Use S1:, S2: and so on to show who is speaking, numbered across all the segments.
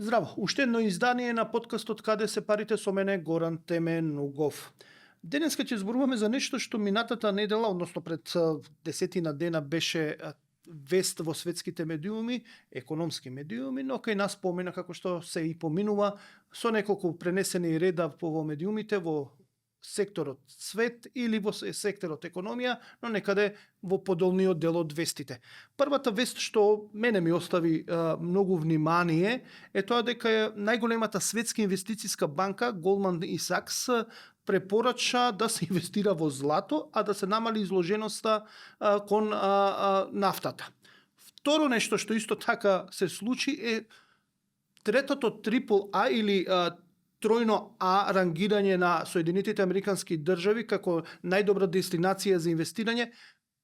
S1: Здраво, уште едно издание на подкастот Каде се парите со мене Горан Теменугов. Денеска ќе зборуваме за нешто што минатата недела, односно пред 10 дена беше вест во светските медиуми, економски медиуми, но кај нас помина како што се и поминува со неколку пренесени реда во медиумите во секторот свет или во секторот економија, но некаде во подолниот дел од вестите. Првата вест што мене ми остави многу внимание е тоа дека најголемата светска инвестициска банка Goldman Sachs препорача да се инвестира во злато, а да се намали изложеноста кон нафтата. Второ нешто што исто така се случи е третото AAA или тројно А рангирање на Соединетите Американски држави како најдобра дестинација за инвестирање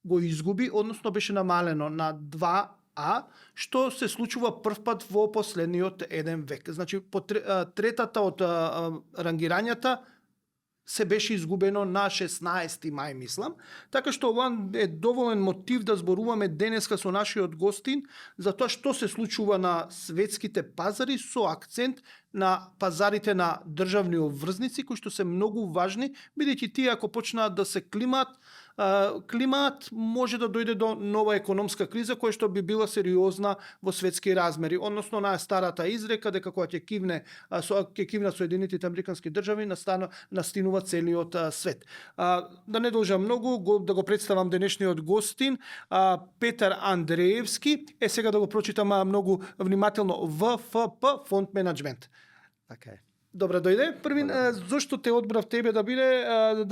S1: го изгуби, односно беше намалено на 2А, што се случува првпат во последниот еден век. Значи, по третата од рангирањата се беше изгубено на 16 мај, мислам. Така што ова е доволен мотив да зборуваме денеска со нашиот гостин за тоа што се случува на светските пазари со акцент на пазарите на државни обврзници, кои што се многу важни, бидејќи тие ако почнаат да се климаат, може да дојде до нова економска криза која што би била сериозна во светски размери. Односно на старата изрека дека кога ќе кивнат Соединетите Американски држави настинува целиот свет. Да не должам многу, да го представам денешниот гостин, Петар Андреевски. Сега да го прочитам многу внимателно. ВФП Фонд менеджмент.
S2: Така е.
S1: Добре дојде. Првин, зошто те одбрав тебе да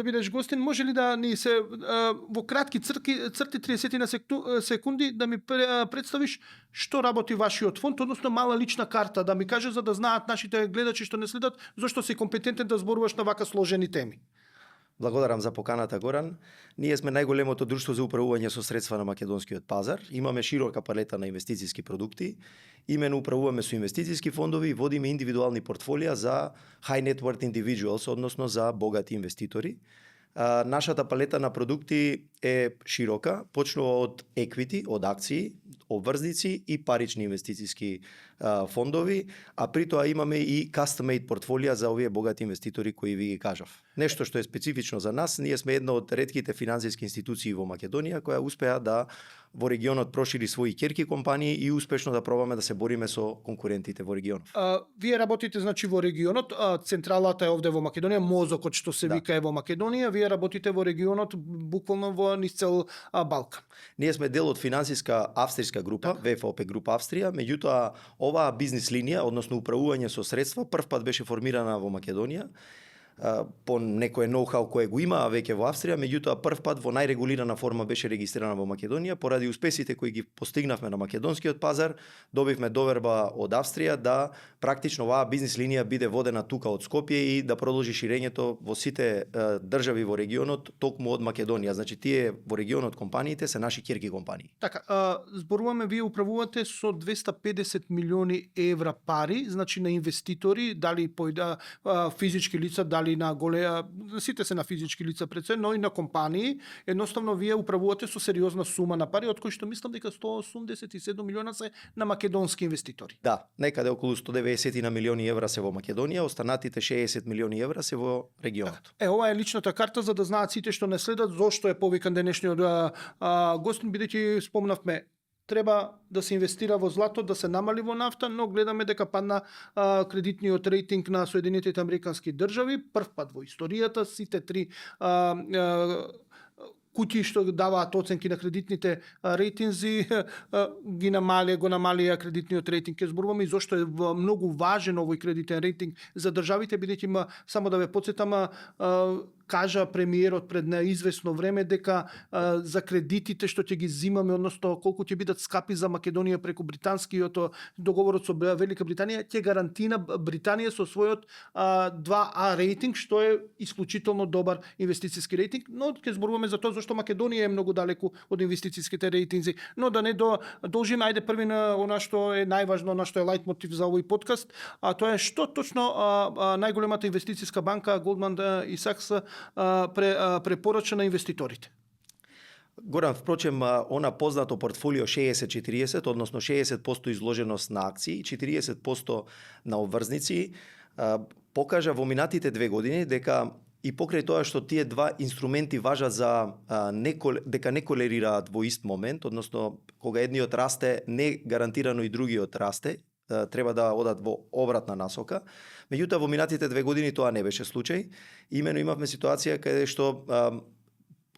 S1: бидеш гостин? Може ли да ни се во кратки црти 30 на секунди да ми представиш што работи вашиот фонд, односно мала лична карта, да ми кажеш за да знаат нашите гледачи што не следат, зошто си компетентен да зборуваш на вака сложени теми?
S2: Благодарам за поканата, Горан. Ние сме најголемото друштво за управување со средства на македонскиот пазар. Имаме широка палета на инвестициски продукти. Имено управуваме со инвестициски фондови и водиме индивидуални портфолија за high net worth individuals, односно за богати инвеститори. Нашата палета на продукти е широка, почнува од equity, од акции, обврзници и парични инвестициски фондови, а при тоа имаме и custom-made портфолија за овие богати инвеститори кои ви ги кажав. Нешто што е специфично за нас, ние сме една од ретките финансиски институции во Македонија која успеа да во регионот прошири своји ќерки компании и успешно да пробаме да се бориме со конкурентите во регионот.
S1: Вие работите значи во регионот, централата е овде во Македонија, мозокот што се вика е во Македонија, вие работите во регионот буквално во низ цел Балкан.
S2: Ние сме дел од финансиска австријска група, ВФОП група Австрија, меѓутоа оваа бизнис линија, односно управување со средства, првпат беше формирана во Македонија по некое ноу-хау кое го има веќе во Австрија, меѓутоа првпат во најрегулирана форма беше регистрирана во Македонија. Поради успесите кои ги постигнавме на македонскиот пазар, добивме доверба од Австрија да практично оваа бизнис линија биде водена тука од Скопје и да продолжи ширењето во сите држави во регионот токму од Македонија. Значи тие во регионот компаниите се наши ќерки компании.
S1: Така, зборуваме, вие управувате со 250 милиони евра пари, значи на инвеститори, дали физички лица, дали на сите се на физички лица пред се, но и на компании. Едноставно вие управувате со сериозна сума на пари, од кои што мислам дека 187 милиона се на македонски инвеститори.
S2: Да, некаде околу 190 на милиони евра се во Македонија, останатите 60 милиони евра се во регионот.
S1: Ова е личната карта за да знаат сите што не следат зошто е повикан денешниот гостин, бидејќи спомнавме треба да се инвестира во злато, да се намали во нафта, но гледаме дека падна кредитниот рейтинг на Соединетите Американски држави, првпат во историјата, сите три куќи што даваат оценки на кредитните рейтинзи го намалија кредитниот рейтинг. Ќе зборуваме и зошто е многу важен овој кредитен рейтинг за државите, бидејќи само да ве потсетам, кажа премиерот пред неизвестно време дека за кредитите што ќе ги зимаме, односно колку ќе бидат скапи за Македонија преку британскиот договорот со Велика Британија, ќе гарантира Британија со својот 2А рейтинг, што е исклучително добар инвестициски рейтинг, но ќе зборуваме за тоа зашто Македонија е многу далеку од инвестициските рейтинзи. Но да не должиме, ајде први на она што е најважно, на што е лајт мотив за овој подкаст, а тоа е што точно најголемата инвестициска банка Goldman Sachs препорача на инвеститорите.
S2: Горан, впрочем, она познато портфолио 60-40, односно 60% изложеност на акции, 40% на обврзници, покажа во минатите 2 години дека и покрај тоа што тие два инструменти важат за дека не колерираат во ист момент, односно кога едниот расте, не гарантирано и другиот расте, треба да одат во обратна насока. Меѓутоа во минатите 2 години тоа не беше случај. Имено имавме ситуација каде што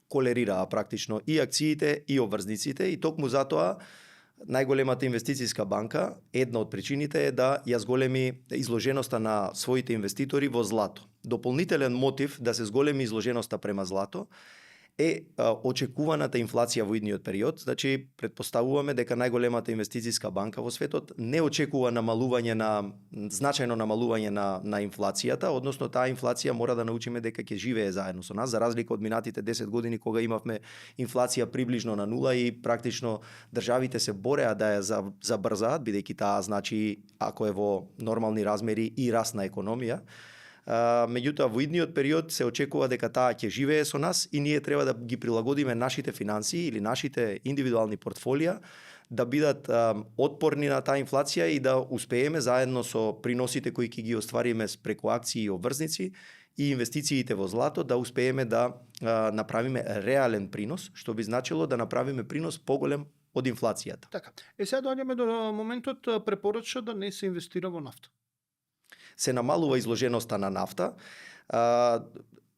S2: колерираа практично и акциите и обврзниците и токму затоа најголемата инвестициска банка, една од причините е да ја зголеми изложеноста на своите инвеститори во злато. Дополнителен мотив да се зголеми изложеноста према злато е очекуваната инфлација во идниот период. Значи, предпоставуваме дека најголемата инвестициска банка во светот не очекува значајно намалување на инфлацијата, односно таа инфлација мора да научиме дека ќе живее заедно со нас, за разлика од минатите 10 години кога имавме инфлација приближно на нула и практично државите се бореа да ја забрзаат, бидејќи таа значи, ако е во нормални размери, и раст на економија. Меѓутоа во идниот период се очекува дека таа ќе живее со нас и ние треба да ги прилагодиме нашите финансии или нашите индивидуални портфолија да бидат отпорни на таа инфлација и да успееме заедно со приносите кои ќе ги оствариме преку акции и обврзници и инвестициите во злато да успееме да направиме реален принос, што би значило да направиме принос поголем од инфлацијата.
S1: Така. Сега доаѓаме до моментот препорача да не се инвестира во нафта.
S2: Се намалува изложеноста на нафта,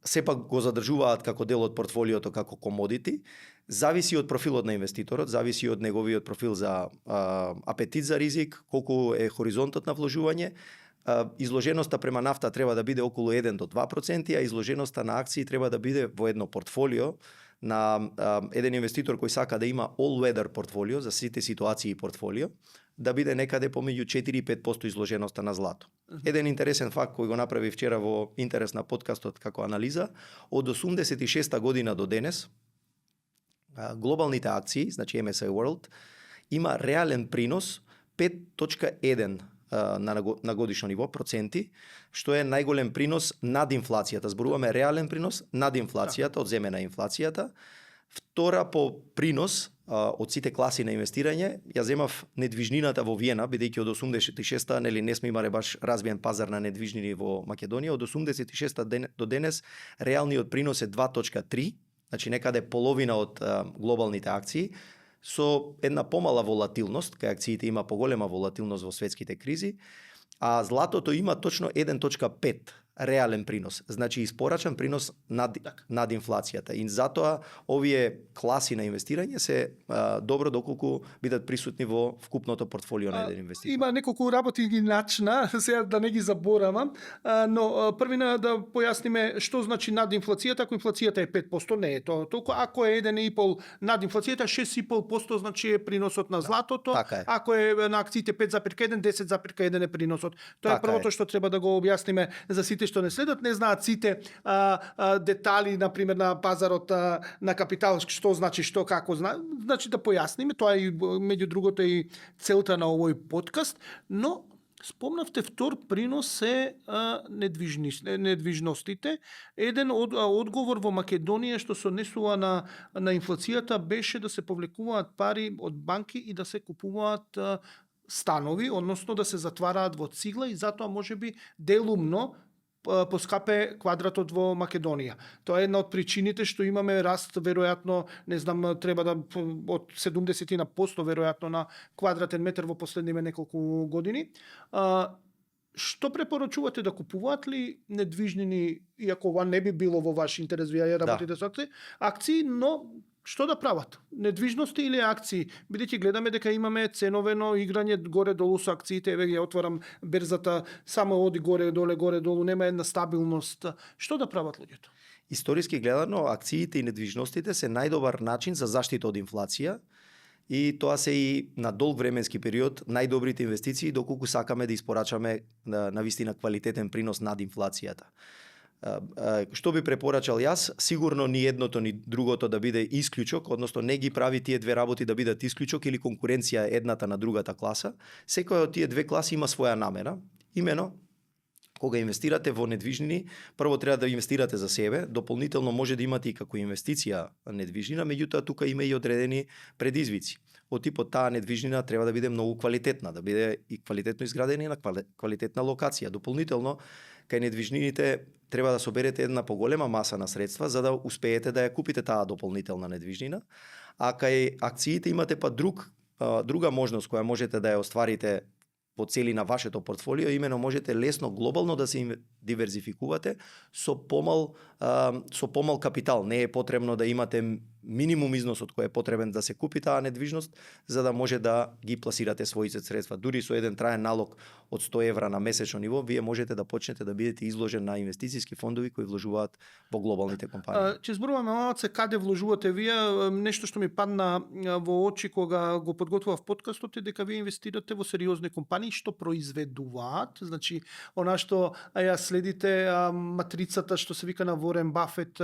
S2: сепак го задржуваат како дел од портфолиото како комодити, зависи од профилот на инвеститорот, зависи од неговиот профил за апетит за ризик, колку е хоризонтот на вложување. Изложеноста према нафта треба да биде околу 1 до 2%, а изложеноста на акции треба да биде во едно портфолио на еден инвеститор кој сака да има all-weather портфолио за сите ситуации портфолио, да биде некаде помеѓу 4-5% изложеноста на злато. Еден интересен факт кој го направи вчера во интерес на подкастот како анализа, од 86 година до денес, глобалните акции, значи MSCI World, има реален принос 5.1 на годишно ниво, проценти, што е најголем принос над инфлацијата. Зборуваме реален принос над инфлацијата, одземена инфлацијата. Втора по принос од сите класи на инвестирање, ја земав недвижнината во Виена, бидејќи од 86-та не сме имале баш развиен пазар на недвижнини во Македонија, од 86-та до денес реалниот принос е 2.3, значи некаде половина од глобалните акции, со една помала волатилност, кај акциите има поголема волатилност во светските кризи, а златото има точно 1.5 реален принос, значи испорачан принос над инфлацијата. И затоа овие класи на инвестирање се добро доколку бидат присутни во вкупното портфолио на еден инвеститор.
S1: Има неколку работи ги начна, сега да не ги заборавам, но првина да појасниме што значи над инфлацијата. Ако инфлацијата е 5%, не е тоа толку. Ако е 1,5 над инфлацијата, 6,5% значи е приносот на златото.
S2: Така е.
S1: Ако е на акциите 5,1, 10,1 е приносот. Тоа е првото што треба да го објасниме за сите што не следат, не знаат сите детали, например, на пазарот на капитал, што значи што, како значи да појасниме, тоа е меѓу другото и целта на овој подкаст, но спомнавте втор принос е недвижностите. Еден одговор во Македонија што се однесува на инфлацијата беше да се повлекуваат пари од банки и да се купуваат станови, односно да се затвараат во цигла и затоа можеби делумно поскапе квадратот во Македонија. Тоа е една од причините што имаме раст, веројатно, не знам, треба да од 70% веројатно на квадратен метар во последниве неколку години. Што препорачувате да купуваат ли недвижнини, иако ова не би било во ваш интерес, вие работите со акции, но што да прават? Недвижности или акции? Бидејќи гледаме дека имаме ценовено играње горе-долу со акциите, еве ја отварам берзата, само оди горе-долу, горе-долу, нема една стабилност. Што да прават луѓето?
S2: Историски гледано, акциите и недвижностите се најдобар начин за заштита од инфлација и тоа се и на долг временски период најдобрите инвестиции доколку сакаме да испорачаме на вистина квалитетен принос над инфлацијата. Што би препорачал јас? Сигурно ни едното ни другото да биде исклучок, односно не ги прави тие две работи да бидат исклучок или конкуренција едната на другата класа. Секоја од тие две класи има своја намера. Имено, Кога инвестирате во недвижнини, прво треба да инвестирате за себе, дополнително може да имате и како инвестиција недвижнина, меѓутоа тука има и одредени предизвици. Од типот таа недвижнина треба да биде многу квалитетна, да биде и квалитетно изградена и на квалитетна локација. Дополнително, кај недвижнините треба да соберете една поголема маса на средства за да успеете да ја купите таа дополнителна недвижнина, а кај акциите имате па друга можност која можете да ја остварите по цели на вашето портфолио, имено можете лесно глобално да се диверзификувате со помал капитал. Не е потребно да имате минимум износот кој е потребен да се купи таа недвижност, за да може да ги пласирате своите средства. Дури со еден траен налог од 100 евра на месечно ниво, вие можете да почнете да бидете изложен на инвестициски фондови кои вложуваат во глобалните компании.
S1: Ќе зборуваме малце каде вложувате вие. Нешто што ми падна во очи кога го подготвував подкастот е дека вие инвестирате во сериозни компании што произведуваат. Значи, она што ја следите матрицата што се вика на Ворен Бафет,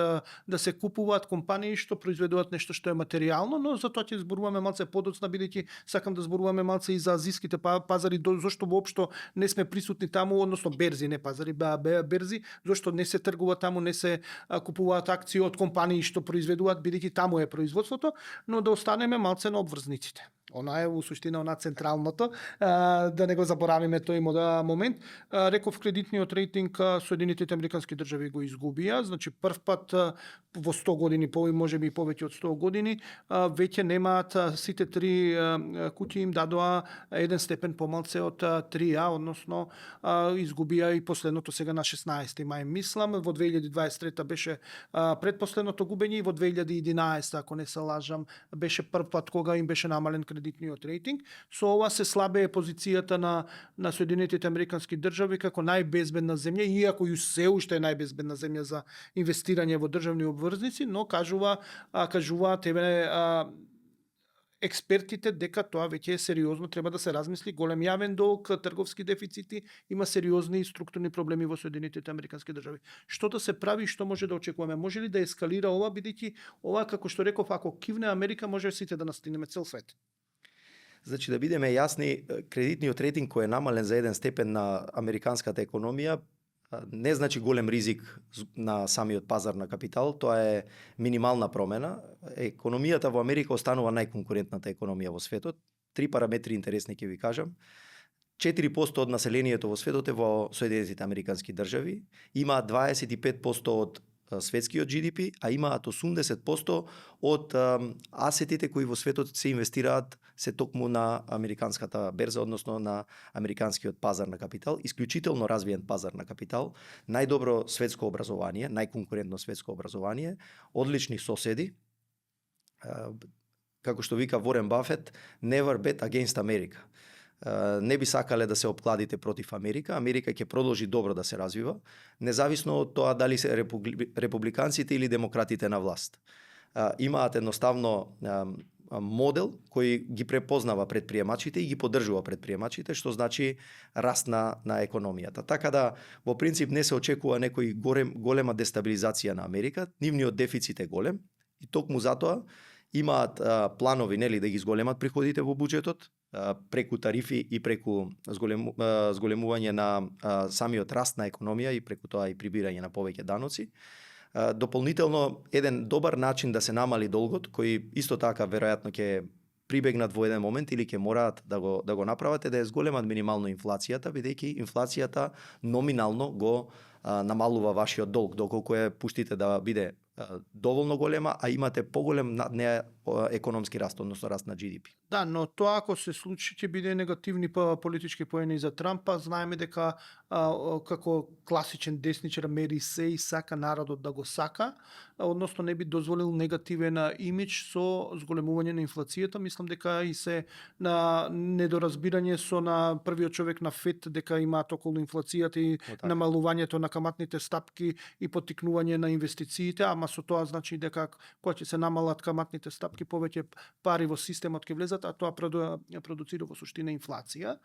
S1: да се купуваат компании што произведуваат нешто што е материјално, но за тоа ќе зборуваме малце подоцна, бидејќи сакам да зборуваме малце и за азиските пазари, зошто воопшто не сме присутни таму, односно берзи, не пазари, берзи, зошто не се тргува таму, не се купуваат акции од компании што произведуваат, бидејќи таму е производството, но да останеме малце на обврзниците. Она е во суштина она централното, да не го заборавиме тој момент. Реков, кредитниот рейтинг Соединетите американски држави го изгубија, значи прв пат во 100 години, можеби и повеќе од 100 години, веќе немаат сите три куќи им дадоа 1 степен помалце од 3А, односно изгубија и последното сега на 16 мај, мислам, во 2023 беше предпоследното губење и во 2011, ако не се лажам, беше прв пат кога им беше намален кредитниот рейтинг. Со ова се слабее позицијата на Соединетите американски држави како најбезбедна земја, иако и се уште е најбезбедна земја за инвестирање во државни обврзници, но кажуваат експертите дека тоа веќе е сериозно, треба да се размисли, голем јавен долг, трговски дефицити, има сериозни структурни проблеми во Соединетите американски држави. Што да се прави и што може да очекуваме? Може ли да ескалира ова, бидејќи ова, како што реков, ако кивне Америка, може сите да настигнеме цел свет?
S2: Значи, да бидеме јасни, кредитниот рейтинг кој е намален за 1 степен на американската економија не значи голем ризик на самиот пазар на капитал, тоа е минимална промена. Економијата во Америка останува најконкурентната економија во светот. 3 параметри интересни ќе ви кажам. 4% од населението во светот е во Соединетите американски држави, имаат 25% од светскиот GDP, а имаат 80% од асетите кои во светот се инвестираат се токму на американската берза, односно на американскиот пазар на капитал, исклучително развиен пазар на капитал, најдобро светско образование, најконкурентно светско образование, одлични соседи, како што вика Ворен Бафет, never bet against America. Не би сакале да се опкладите против Америка. Америка ќе продолжи добро да се развива, независно од тоа дали се републиканците или демократите на власт. Имаат едноставно модел кој ги препознава предприемачите и ги поддржува предприемачите, што значи раст на економијата. Така да, во принцип, не се очекува некој голема дестабилизација на Америка, нивниот дефицит е голем и токму затоа имаат планови, нели, да ги зголемат приходите во буџетот, преку тарифи и преку зголемување на самиот раст на економија и преку тоа и прибирање на повеќе даноци. Дополнително, еден добар начин да се намали долгот, кој исто така веројатно ќе прибегнат во еден момент или ќе мораат да го направат, е да ја зголемат минимално инфлацијата, бидејќи инфлацијата номинално го намалува вашиот долг, доколку ја пуштите да биде доволно голема, а имате поголем над неа економски раст, односно раст на GDP.
S1: Да, но тоа ако се случи ќе биде негативни политички поени за Трампа. Знаеме дека како класичен десничар мери се и сака народот да го сака, односно не би дозволил негативен имидж со зголемување на инфлацијата. Мислам дека и се на недоразбирање со на првиот човек на ФЕД дека имаат околу инфлацијата и намалувањето на каматните стапки и поттикнување на инвестициите, ама со тоа значи дека кога ќе се намалат каматните стапки, повеќе пари во системот ќе влезат, а тоа продуцира во суштина инфлација.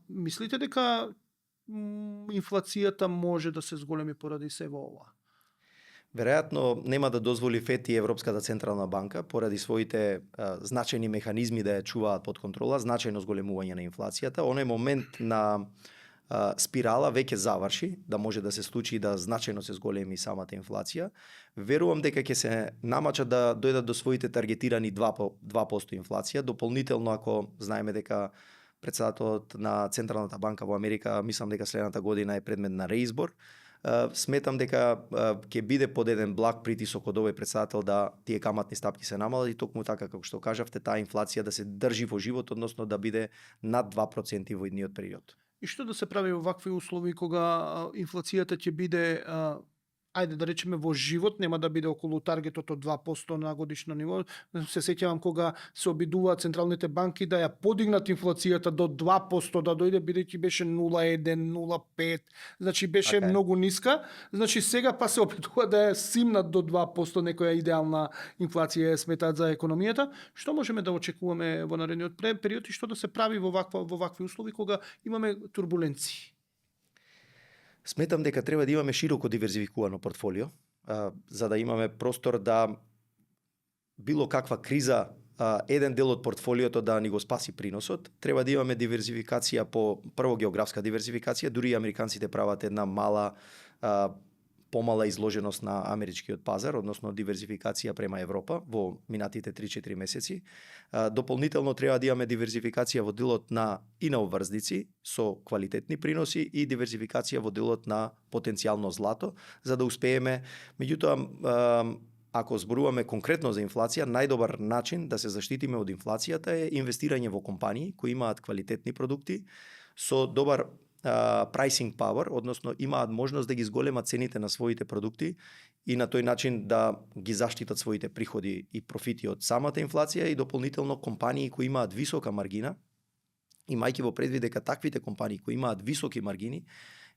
S1: Мислите дека инфлацијата може да се зголеми поради се во ова?
S2: Веројатно нема да дозволи ФЕД и Европската централна банка поради своите значајни механизми да ја чуваат под контрола, значајно зголемување на инфлацијата. Оној момент на спирала веќе заврши, да може да се случи да значајно се зголеми самата инфлација. Верувам дека ќе се намачат да дојдат до своите таргетирани 2% инфлација. Дополнително, ако знаеме дека председателот на Централната банка во Америка, мислам дека следната година е предмет на реизбор, сметам дека ќе биде под еден благ притисок од овој председател да тие каматни стапки се намалат и токму така како што кажавте, таа инфлација да се држи во живот, односно да биде над 2% во идниот период.
S1: И што да се прави во вакви услови кога инфлацијата ќе биде ајде да речеме во живот, нема да биде околу таргетот од 2% на годишно ниво. Се сеќавам кога се обидуваат централните банки да ја подигнат инфлацијата до 2%, да дојде бидејќи беше 0,1, 0,5, значи беше многу ниска. Значи сега па се обидува да ја симнат до 2%, некоја идеална инфлација сметаат за економијата. Што можеме да очекуваме во наредниот период и што да се прави во вакви услови кога имаме турбуленции?
S2: Сметам дека треба да имаме широко диверзификувано портфолио, за да имаме простор да било каква криза, еден дел од портфолиото да ни го спаси приносот. Треба да имаме диверзификација по прво географска диверзификација, дури и американците прават една мала помала изложеност на америчкиот пазар, односно диверзификација према Европа во минатите 3-4 месеци. Дополнително треба да имаме диверзификација во делот и на обврзници со квалитетни приноси и диверзификација во делот на потенцијално злато, за да успееме. Меѓутоа, ако зборуваме конкретно за инфлација, најдобар начин да се заштитиме од инфлацијата е инвестирање во компании кои имаат квалитетни продукти со добар pricing power, односно имаат можност да ги зголемат цените на своите продукти и на тој начин да ги заштитат своите приходи и профити од самата инфлација и дополнително компании кои имаат висока маргина, имајќи во предвид дека таквите компании кои имаат високи маргини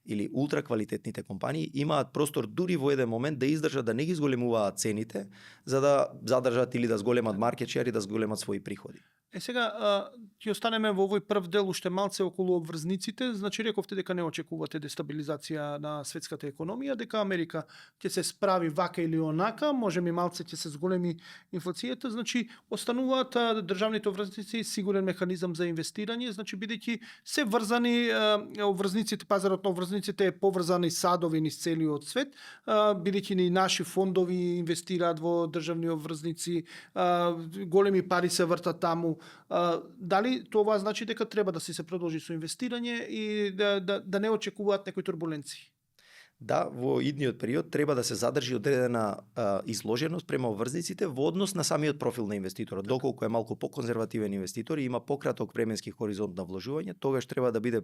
S2: или ултраквалитетните компании имаат простор дури во еден момент да издржат да не ги зголемуваат цените за да задржат или да зголемат маркет шер и да зголемат своји приходи.
S1: Сега ќе останеме во овој прв дел уште малце околу обврзниците. Значи рековте дека не очекувате дестабилизација на светската економија, дека Америка ќе се справи вака или онака, можеби малце ќе се зголеми инфлацијата, значи остануваат државните обврзници сигурен механизам за инвестирање, значи бидејќи се врзани обврзниците, пазарот на обврзниците е поврзани садови низ целиот свет, бидејќи и наши фондови инвестираат во државни обврзници, големи пари се вртат таму. Дали тоа значи дека треба да се продолжи со инвестирање и да не очекуваат некои турбуленции?
S2: Да, во идниот период треба да се задржи одредена изложеност према обврзниците во однос на самиот профил на инвеститорот. Доколку е малку поконзервативен инвеститор и има пократок временски хоризонт на вложување, тогаш треба да биде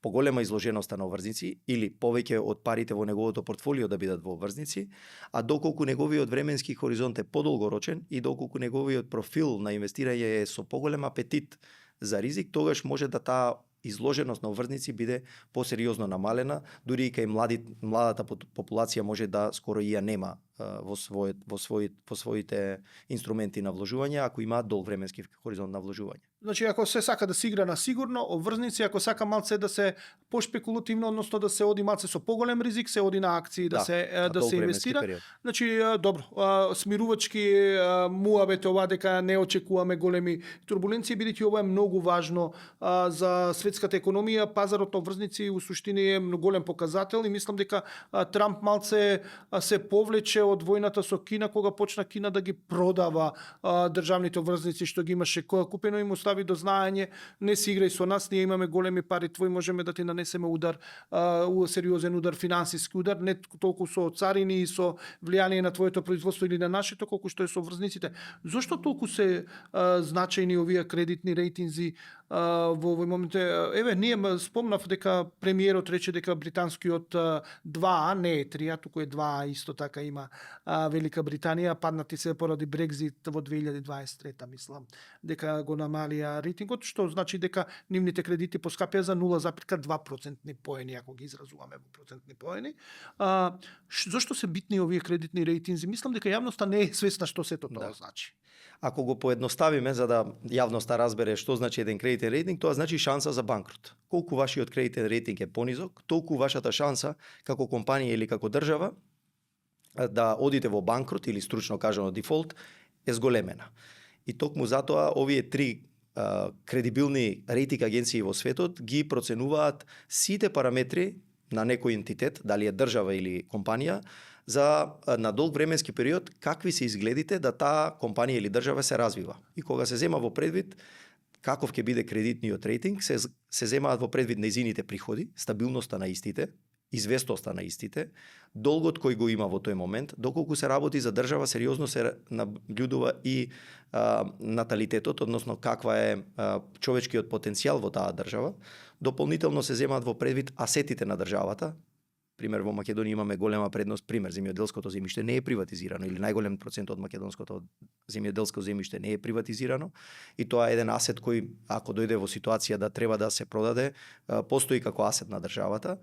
S2: поголема изложеноста на обврзници или повеќе од парите во неговото портфолио да бидат во обврзници, а доколку неговиот временски хоризонт е подолгорочен и доколку неговиот профил на инвестирање е со поголем апетит за ризик, тогаш може да таа изложеност на обврзници биде посериозно намалена, дури и кај младата популација може да скоро и ја нема во своите инструменти на вложување, ако имаат долг временски хоризонт на вложување.
S1: Значи, ако се сака да се игра на сигурно, обврзници, ако сака малце да се пошпекулативно, односно да се оди малце со поголем ризик, се оди на акции да се инвестира.
S2: Период.
S1: Значи, добро, смирувачки муабете ова дека не очекуваме големи турбуленции, бидејќи ова е многу важно за светската економија. Пазарот на обврзници у суштини е голем показател и мислам дека Трамп малце се повлече од војната со Кина, кога почна Кина да ги продава државните обврзници што ги имаше купено, им остави до знаење, не си играј со нас, ние имаме големи пари, твој можеме да ти нанесеме удар, сериозен удар, финансиски удар, не толку со царини и со влијание на твоето производство или на нашето, колку што е со обврзниците. Зошто толку се значајни овие кредитни рейтинзи во овој момент? Еве, ние спомнав дека премиерот рече дека британскиот 2А не е 3А, туку е 2А, исто така има Велика Британија, паднати се поради Брекзит во 2023, мислам, дека го намалија рейтингот, што значи дека нивните кредити поскапија за 0,2% поени, ако ги изразуваме во процентни поени. Зошто се битни овие кредитни рейтинзи? Мислам дека јавноста не е свесна што сето тоа значи.
S2: Ако го поедноставиме за да јавноста разбере што значи еден кредитен рейтинг, тоа значи шанса за банкрот. Колку вашиот кредитен рейтинг е понизок, толку вашата шанса како компанија или како држава да одите во банкрот или стручно кажано дефолт е зголемена. И токму затоа овие три кредибилни рейтинг агенции во светот ги проценуваат сите параметри на некој ентитет, дали е држава или компанија, за на долг временски период какви се изгледите да таа компанија или држава се развива. И кога се зема во предвид каков ќе биде кредитниот рейтинг, се земаат во предвид нејзините приходи, стабилноста на истите, известоста на истите, долгот кој го има во тој момент, доколку се работи за држава, сериозно се наблюдува и наталитетот, односно каква е човечкиот потенцијал во таа држава. Дополнително се земаат во предвид асетите на државата. Пример, во Македонија имаме голема предност, пример, земјоделското земјиште не е приватизирано или најголем процент од македонското земјоделско земјиште не е приватизирано и тоа е еден асет кој, ако дојде во ситуација да треба да се продаде, постои како асет на државата.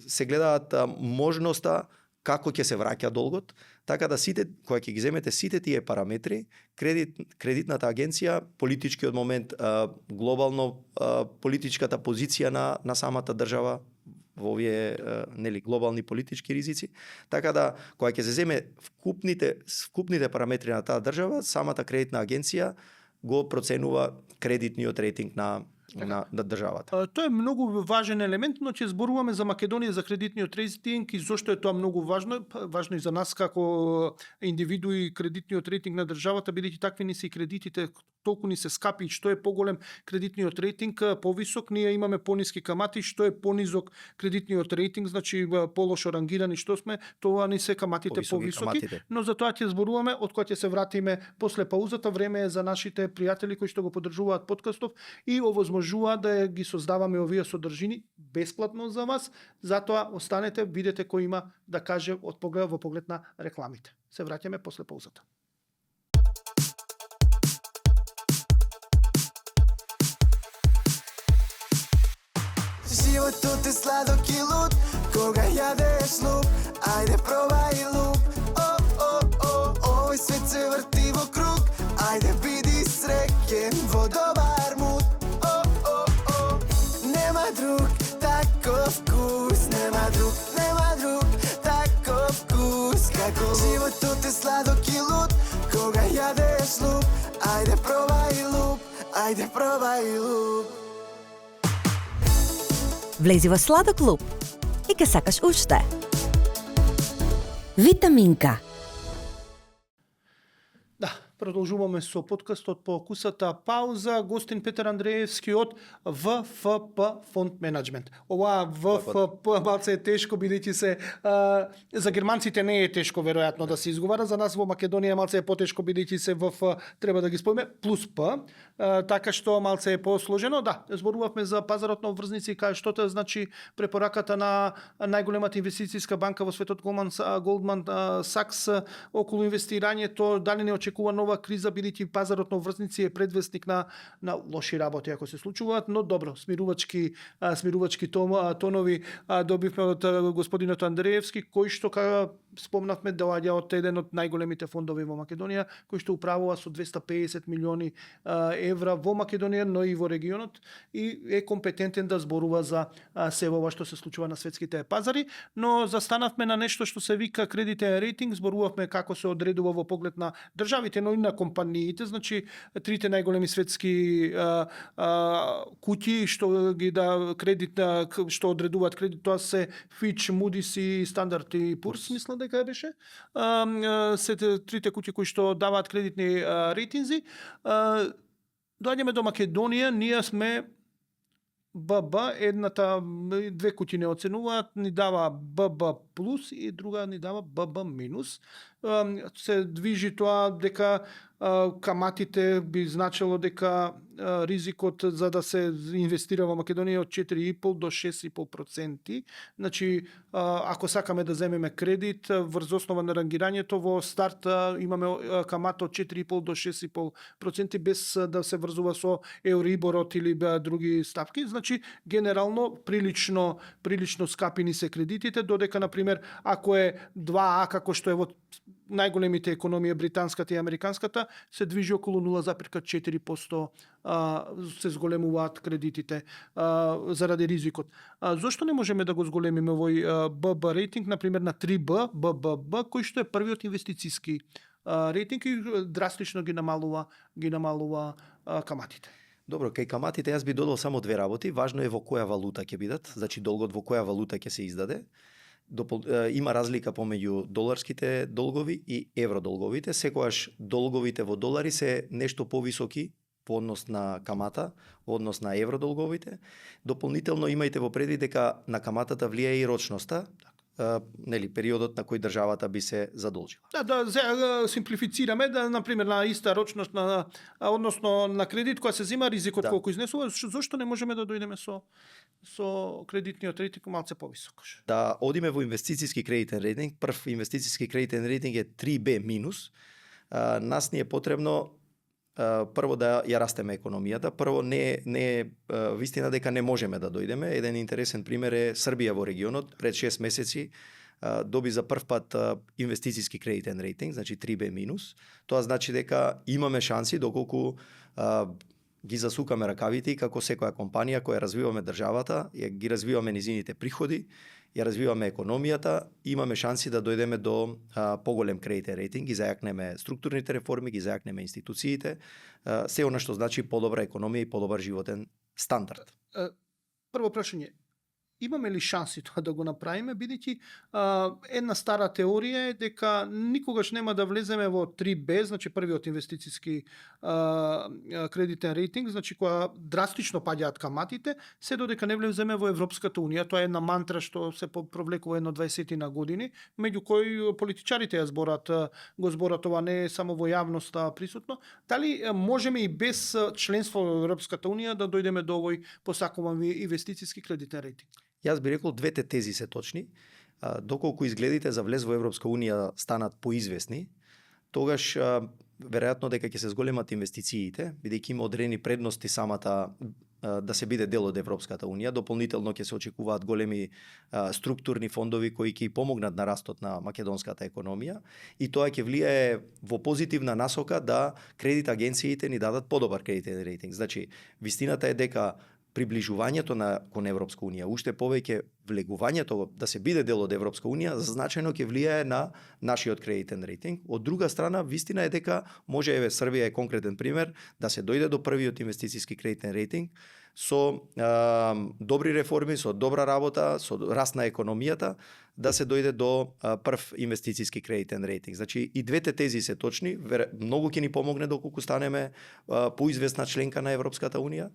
S2: Се гледаат можноста како ќе се враќа долгот, така да сите, кога ќе ги земете сите тие параметри, кредитната агенција, политичкиот момент, глобално политичката позиција на самата држава во овие глобални политички ризици, така да кога ќе се земе вкупните параметри на таа држава, самата кредитна агенција го проценува кредитниот рейтинг на државата.
S1: Тоа е многу важен елемент, но ќе зборуваме за Македонија, за кредитниот рейтинг и зошто е тоа многу важно. Важно и за нас како индивидуи, кредитниот рейтинг на државата, бидејќи такви ни се и кредитите, толку ни се скапи, што е поголем кредитниот рейтинг, повисок, ние имаме пониски камати, што е понизок кредитниот рейтинг, значи полошо рангирани што сме, тоа ни се каматите повисоки, но за тоа ќе зборуваме, од кога ќе се вратиме после паузата. Време е за нашите пријатели кои што го поддржуваат подкастов и овозможува да ги создаваме овие содржини бесплатно за вас. Затоа останете, видете кој има да каже од поглед во поглед на рекламите. Се враќаме после паузата.
S3: Животот е сладок и луд, кога јадеш луп, ајде пробај луп. Овој свет се врти во круг, ајде биди среќен во добар муд. Нема друг таков вкус, нема друг таков вкус како животот е сладок и луд, кога јадеш луп, ајде пробај луп, ајде пробај луп.
S4: Влези во сладок луп и ке сакаш уште. Витаминка.
S1: Да, продолжуваме со подкастот по кусата пауза. Гостин Петар Андреевски од ВФП Фонд Менеджмент. Ова ВФП малце е тешко, бидејќи се за германците не е тешко веројатно да се изговара, за нас во Македонија малце е потешко, бидејќи се ВФ треба да ги споиме плюс П, така што малце е посложено. Да, зборувавме за пазарот на обврзници, кај што тоа значи препораката на најголемата инвестицијска банка во светот Goldman Sachs околу инвестирањето, дали не очекува нова криза, бидејќи пазарот на обврзници е предвестник на лоши работи ако се случуваат, но добро, смирувачки тонови добивме од господинот Андреевски, кој што спомнавме доаѓа од еден од најголемите фондови во Македонија, кој што управува со 250 милиони евра во Македонија, но и во регионот, и е компетентен да зборува за се ова што се случува на светските пазари, но застанавме на нешто што се вика кредитен рейтинг, зборувавме како се одредува во поглед на државите, но и на компаниите, значи трите најголеми светски куќи што ги кредит, што одредуваат кредит, тоа се Fitch, Moody's и Standard & Poor's, мислам дека беше. Се трите куќи кои што даваат кредитни рейтинзи. Доаѓаме до Македонија, ние сме ББ, две куќи не оценуваат, ни дава ББ плюс и друга ни дава ББ минус. Се движи тоа дека каматите би значило дека ризикот за да се инвестира во Македонија од 4,5 до 6,5%. Значи, ако сакаме да земеме кредит врз основа на рангирањето, во старт имаме камата од 4,5 до 6,5% без да се врзува со Еуриборот или други ставки. Значи, генерално прилично скапи ни се кредитите, додека на пример ако е 2А како што е во најголемите економија, британската и американската, се движи околу 0,4% се зголемуваат кредитите заради ризикот. Зошто не можеме да го зголемиме овој ББ рейтинг, например на 3Б, БББ, кој што е првиот инвестицијски рейтинг и драстично ги намалува каматите.
S2: Добро, кај каматите јас би додал само две работи. Важно е во која валута ќе бидат, значи долгот во која валута ќе се издаде. Има разлика помеѓу доларските долгови и евродолговите. Секогаш долговите во долари се нешто повисоки по однос на камата, во однос на евродолговите. Дополнително имајте во предвид дека на каматата влијае и рочноста, периодот на кој државата би се задолжила.
S1: Да симплифицираме, на пример на иста рочност односно на кредит која се зема, ризикот колку изнесува, зошто не можеме да дојдеме со кредитниот рейтинг малце повисок?
S2: Да одиме во инвестициски кредитен рейтинг. Прв инвестициски кредитен рейтинг е 3B-. Нас ни е потребно прво да ја растеме економијата. Прво не е вистина дека не можеме да дојдеме. Еден интересен пример е Србија во регионот пред 6 месеци доби за прв пат инвестициски кредитен рейтинг, значи 3B-. Тоа значи дека имаме шанси доколку ги засукаме ракавите и како секоја компанија која развиваме државата, ги развиваме низините приходи, ја развиваме економијата, имаме шанси да дојдеме до поголем кредитен рейтинг, ги зајакнеме структурните реформи, ги зајакнеме институциите, се она што значи подобра економија и подобар животен стандард.
S1: Прво прашање, имаме ли шанси тоа да го направиме, бидејќи една стара теорија е дека никогаш нема да влеземе во 3B, значи првиот инвестициски кредитен рейтинг, значи која драстично паѓаат каматите, се додека не влеземе во Европската унија. Тоа е една мантра што се провлекува едно 20 на години, меѓу кои политичарите го зборат ова, не е само во јавноста присутно. Дали можеме и без членство во Европската унија да дојдеме до овој посакуван инвестициски кредитен рейтинг?
S2: Јас би рекол двете тези се точни. Доколку изгледите за влез во Европска унија станат поизвестни, тогаш веројатно дека ќе се зголемат инвестициите, бидејќи има одредени предности самата да се биде дел од Европската унија. Дополнително ќе се очекуваат големи структурни фондови кои ќе помогнат на растот на македонската економија и тоа ќе влијае во позитивна насока да кредит агенциите ни дадат подобар кредитен рейтинг. Значи, вистината е дека приближувањето кон Европска унија, уште повеќе влегувањето да се биде дел од Европска унија, значајно ќе влијае на нашиот кредитен рейтинг. Од друга страна, вистина е дека може, Србија е конкретен пример, да се дојде до првиот инвестициски кредитен рейтинг со добри реформи, со добра работа, со раст на економијата, да се дојде до прв инвестициски кредитен рейтинг. Значи, и двете тези се точни, многу ќе ни помогне доколку станеме поизвестна членка на Европската унија.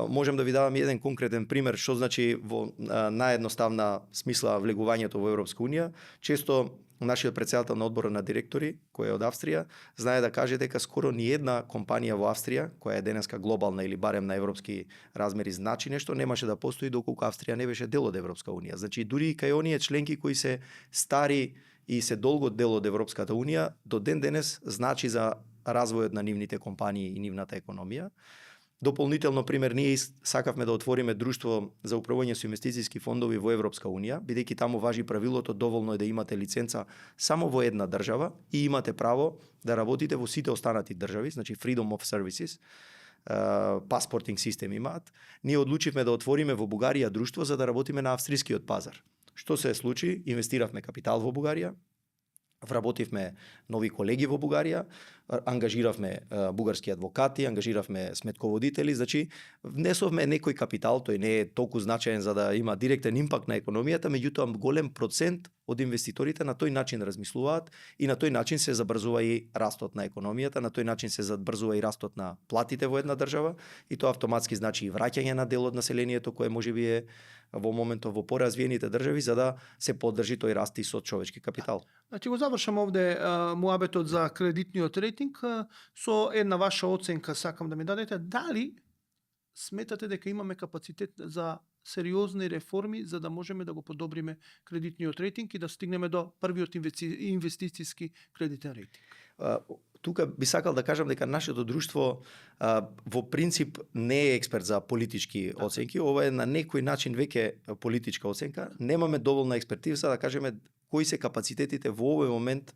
S2: Можем да ви дадам еден конкретен пример што значи во наједноставна смисла влегувањето во Европска унија. Често нашиот претседател на одборот на директори, кој е од Австрија, знае да каже дека скоро ни една компанија во Австрија, која е денеска глобална или барем на европски размери значи нешто, немаше да постои доколку Австрија не беше дел од Европска унија. Значи, дури и кај оние членки кои се стари и се долго дел од Европската унија, до ден денес значи за развојот на нивните компании и нивната економија. Дополнително пример, ние сакавме да отвориме друштво за управување со инвестициски фондови во Европска унија, бидејќи таму важи правилото доволно е да имате лиценца само во една држава и имате право да работите во сите останати држави, значи Freedom of Services, паспортинг систем имаат. Ние одлучивме да отвориме во Бугарија друштво за да работиме на австрискиот пазар. Што се случи? Инвестиравме капитал во Бугарија, вработивме нови колеги во Бугарија, ангажиравме бугарски адвокати, ангажиравме сметководители, значи внесовме некој капитал, тој не е толку значаен за да има директен импакт на економијата, меѓутоа голем процент од инвеститорите на тој начин размислуваат и на тој начин се забрзува и растот на економијата, на тој начин се забрзува и растот на платите во една држава и тоа автоматски значи и враќање на дел од населението кое можеби е во моментот во поразвиените држави за да се поддржи тој раст и со човечки капитал.
S1: Значи го завршам овде муабетот за кредитниот рейтинг со една ваша оценка сакам да ми дадете. Дали сметате дека имаме капацитет за сериозни реформи за да можеме да го подобриме кредитниот рейтинг и да стигнеме до првиот инвестициски кредитен рейтинг?
S2: Тука би сакал да кажам дека нашето друштво во принцип не е експерт за политички оценки, ова е на некој начин веќе политичка оценка. Немаме доволна експертиза да кажеме кои се капацитетите во овој момент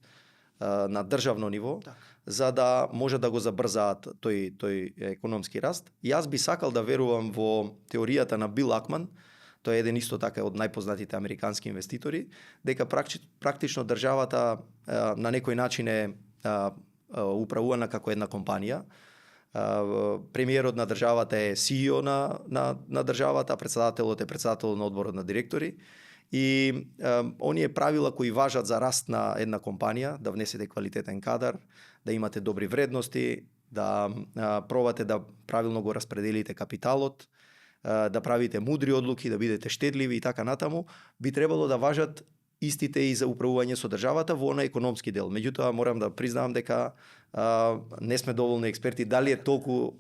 S2: на државно ниво, за да може да го забрзаат тој економски раст. Јас би сакал да верувам во теоријата на Бил Акман, тој е еден исто така од најпознатите американски инвеститори, дека практично државата на некој начин е управувана како една компанија. Премиерот на државата е CEO на државата, председателот е председател на одборот на директори. И оние правила кои важат за раст на една компанија, да внесете квалитетен кадар, да имате добри вредности, да пробате да правилно го распределите капиталот, да правите мудри одлуки, да бидете штедливи и така натаму, би требало да важат истите и за управување со државата во на економски дел. Меѓутоа, морам да признавам дека не сме доволно експерти дали е толку...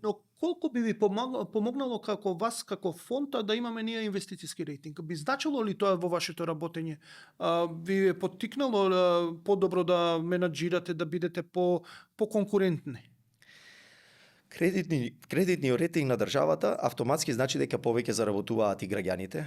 S1: Но колку би ви помогнало како вас, како фонд, да имаме ние инвестициски рейтинг? Би значило ли тоа во вашето работење? Ви е поттикнало подобро да менаџирате, да бидете по-конкурентни?
S2: Кредитниот рейтинг на државата автоматски значи дека повеќе заработуваат и граѓаните,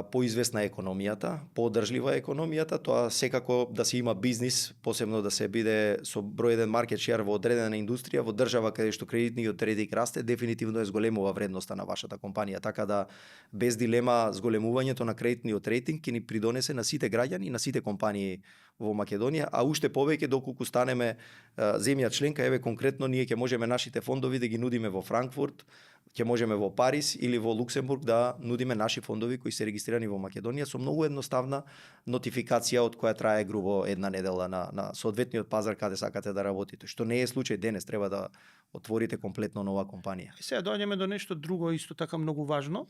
S2: поизвестна е економијата, подржлива е економијата, тоа секако да се има бизнис, посебно да се биде со број 1 маркет шер во одредена индустрија, во држава каде што кредитниот рейтинг расте, дефинитивно е зголемува вредноста на вашата компанија, така да без дилема зголемувањето на кредитниот рейтинг ќе ни придонесе на сите граѓани и на сите компании во Македонија, а уште повеќе доколку станеме земја членка, еве конкретно ние ќе можеме нашите фондови да ги нудиме во Франкфурт, ќе можеме во Париз или во Луксембург да нудиме наши фондови кои се регистрирани во Македонија со многу едноставна нотификација од која трае грубо една недела на соодветниот пазар каде сакате да работите, што не е случај денес, треба да отворите комплетно нова компанија.
S1: И сега доаѓаме до нешто друго исто така многу важно.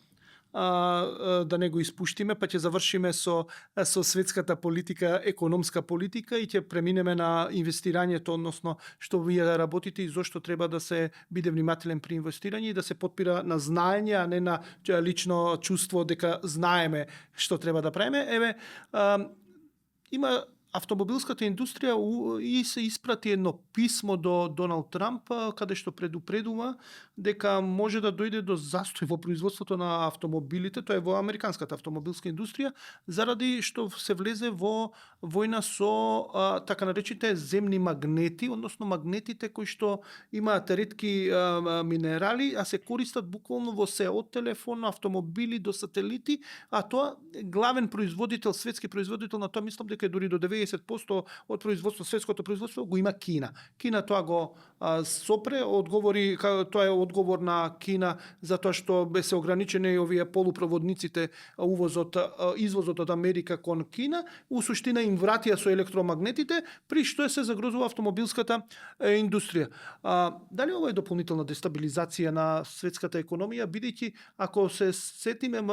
S1: Да не го испуштиме, па ќе завршиме со светската политика, економска политика и ќе преминеме на инвестирањето, односно што вие работите и зошто треба да се биде внимателен при инвестирање и да се потпира на знаење, а не на лично чувство дека знаеме што треба да правиме. Еве, има автомобилската индустрија и се испрати едно писмо до Доналд Трамп каде што предупредува дека може да дојде до застој во производството на автомобилите, тоа е во американската автомобилска индустрија, заради што се влезе во војна со така наречените земни магнети, односно магнетите кои што имаат ретки минерали, а се користат буквално во се од телефон, автомобили до сателити, а тоа главен производител, светски производител на тоа, мислам дека е дури до 90% од производство, светското производство го има Кина. Кина тоа го сопре, одговори, тоа е одговор на Кина за тоа што се ограничени овие полупроводниците, извозот од Америка кон Кина, у суштина им вратија со електромагнетите, при што се загрозува автомобилската индустрија. Дали ова е дополнителна дестабилизација на светската економија, бидејќи ако се сетиме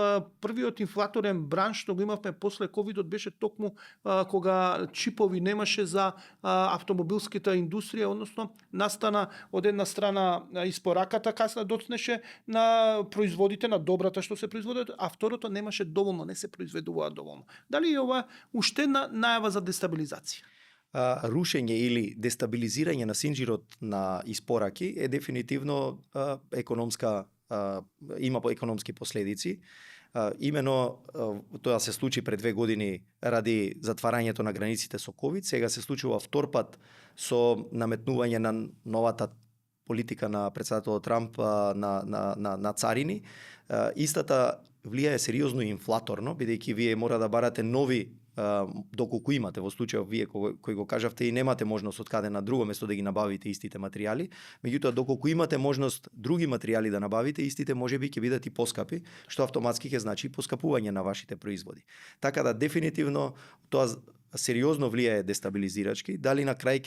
S1: првиот инфлаторен бранш што го имавме после ковидот беше токму кога чипови немаше за автомобилската индустрија, односно настана од една страна испораката касна доцнеше на производите, на добрата што се производат, а второто немаше доволно, не се произведува доволно. Дали е ова уште една најава за дестабилизација?
S2: Рушење или дестабилизирање на синџирот на испораки е дефинитивно има економски последици. Имено тоа се случи пред 2 години ради затварањето на границите со ковид, сега се случува втор пат со наметнување на новата политика на председателот Трамп на царини. Истата влијае сериозно инфлаторно, бидејќи вие мора да барате нови, доколку имате, во случајот вие кој го кажавте и немате можност од каде на друго место да ги набавите истите материјали, меѓутоа доколку имате можност други материјали да набавите, истите можеби ќе бидат и поскапи, што автоматски ќе значи поскапување на вашите производи. Така да дефинитивно тоа сериозно влијае дестабилизирачки, дали на крај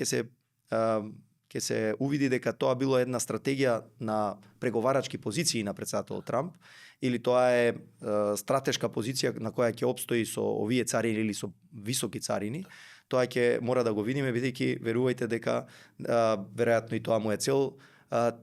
S2: ќе се увиди дека тоа било една стратегија на преговарачки позиции на председателот Трамп, или тоа е стратешка позиција на која ќе обстои со овие царини или со високи царини, тоа ќе мора да го видиме, бидејќи верувајте дека веројатно и тоа му е цел,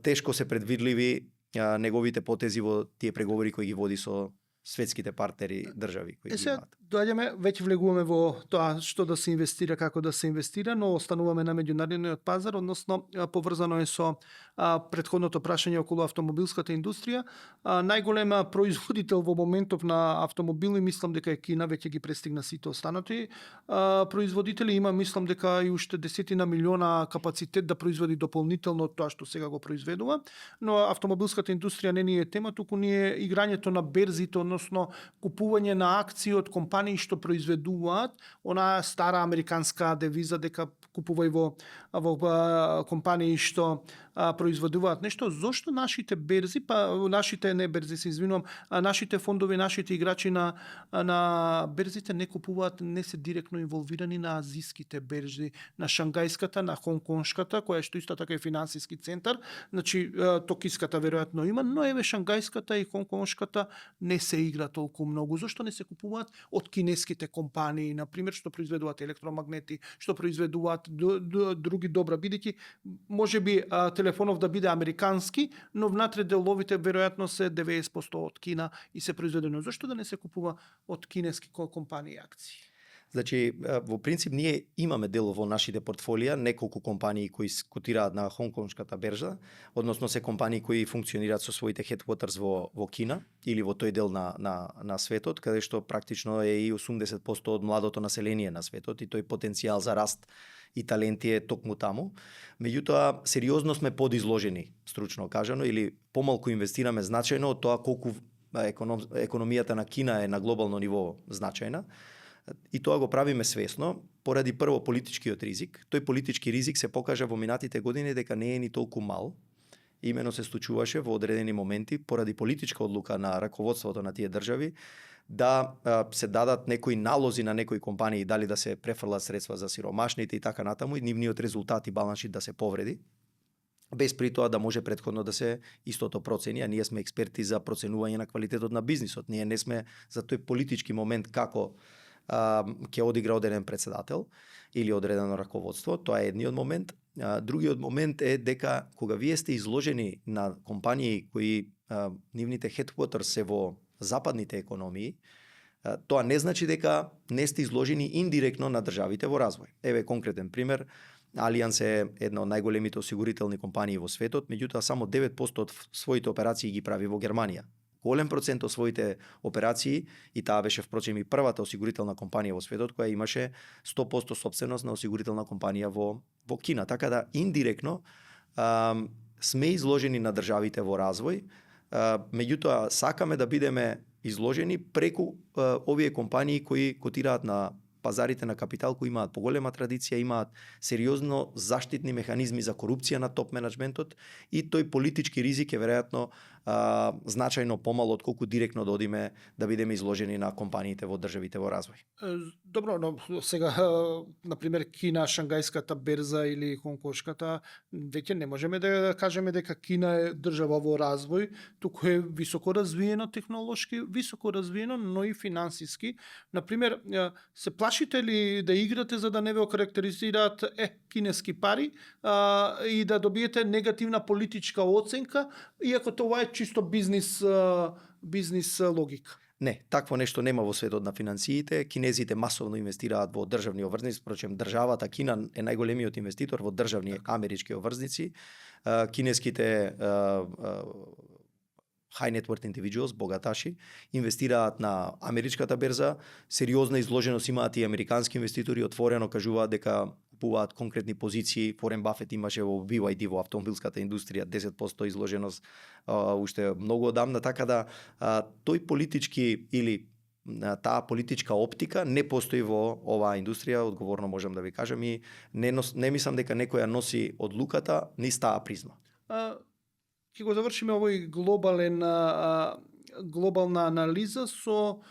S2: тешко се предвидливи неговите потези во тие преговори кои ги води со светските партнери држави кои ги имаат.
S1: Доаѓаме, веќе влегуваме во тоа што да се инвестира, како да се инвестира, но остануваме на меѓународниот пазар, односно поврзано е со претходното прашање околу автомобилската индустрија. Најголем производител во моментов на автомобили, мислам дека е Кина, веќе ги престигна сите останати производители, има мислам дека и уште десетина милиона капацитет да производи дополнително тоа што сега го произведува, но автомобилската индустрија не ни е тема, туку ни е играњето на берзите, односно купување на акции од компании што произведуваат, онаа стара американска девиза дека купувај во компании што произведуваат нешто. Зошто нашите берзи, нашите не берзи, се извинувам, нашите фондови, нашите играчи на берзите не купуваат, не се директно инволвирани на азиските берзи, на шангајската, на хонконшката, која што исто така е финансиски центар, значи токиската веројатно има, но еве шангајската и хонконшката не се игра толку многу. Зошто не се купуваат од кинеските компании, на пример, што произведуваат електромагнети, што произведуваат други добра, бидејќи можеби телефонов да биде американски, но внатре деловите веројатно се 90% од Кина и се произведено. Зошто да не се купува од кинески компании акции?
S2: Значи, во принцип, ние имаме дел во нашите портфолија, неколку компании кои котираат на хонконшката берза, односно се компании кои функционираат со своите headquarters во Кина или во тој дел на светот, каде што практично е и 80% од младото население на светот и тој потенцијал за раст и таленти е токму таму. Меѓутоа, сериозно сме подизложени, стручно кажано, или помалку инвестираме значајно од тоа колку економијата на Кина е на глобално ниво значајна. И тоа го правиме свесно, поради прво политичкиот ризик. Тој политички ризик се покажа во минатите години дека не е ни толку мал. Имено се случуваше во одредени моменти, поради политичка одлука на раководството на тие држави, да се дадат некои налози на некои компании, дали да се префрлат средства за сиромашните и така натаму, и нивниот резултат и баланс шит да се повреди, без при тоа да може претходно да се истото процени, а ние сме експерти за проценување на квалитетот на бизнисот. Ние не сме за тој политички момент како ќе одигра одреден председател или одредено раководство. Тоа е едниот момент. Другиот момент е дека кога вие сте изложени на компании кои нивните headquarters се во западните економии, тоа не значи дека не сте изложени индиректно на државите во развој. Еве конкретен пример. Алијанс е една од најголемите осигурителни компании во светот, меѓутоа само 9% од своите операции ги прави во Германија. Голем процент од своите операции, и таа беше впрочем и првата осигурителна компанија во светот која имаше 100% собственост на осигурителна компанија во Кина. Така да индиректно сме изложени на државите во развој, меѓутоа сакаме да бидеме изложени преку овие компании кои котираат на пазарите на капитал, кои имаат поголема традиција, имаат сериозно заштитни механизми за корупција на топ менеджментот, и тој политички ризик е веројатно значајно помало од колку директно да одиме да бидеме изложени на компаниите во државите во развој.
S1: Добро, но сега, например, Кина, шангајската берза или хонконшката, веќе не можеме да кажеме дека Кина е држава во развој, туку е високо развиено технолошки, високо развиено, но и финансиски. Например, се плашите ли да играте за да не ве окарактеризираат кинески пари и да добиете негативна политичка оценка, иако тоа е чисто бизнис логика?
S2: Не, такво нешто нема во светот на финансиите. Кинезите масовно инвестираат во државни обврзници, впрочем државата Кина е најголемиот инвеститор во државни амерички обврзници. Кинеските high net worth individuals, богаташи, инвестираат на америчката берза, сериозна изложеност имаат и американски инвеститори, отворено кажуваат дека купуваат конкретни позиции. Уорен Бафет имаше во BYD, во автомобилската индустрија, 10% изложеност уште многу одамна, така да тој политички или таа политичка оптика не постои во оваа индустрија, одговорно можам да ви кажам, и не мислам дека некоја носи одлуката низ таа призма.
S1: Ќе го завршиме овој глобална анализа со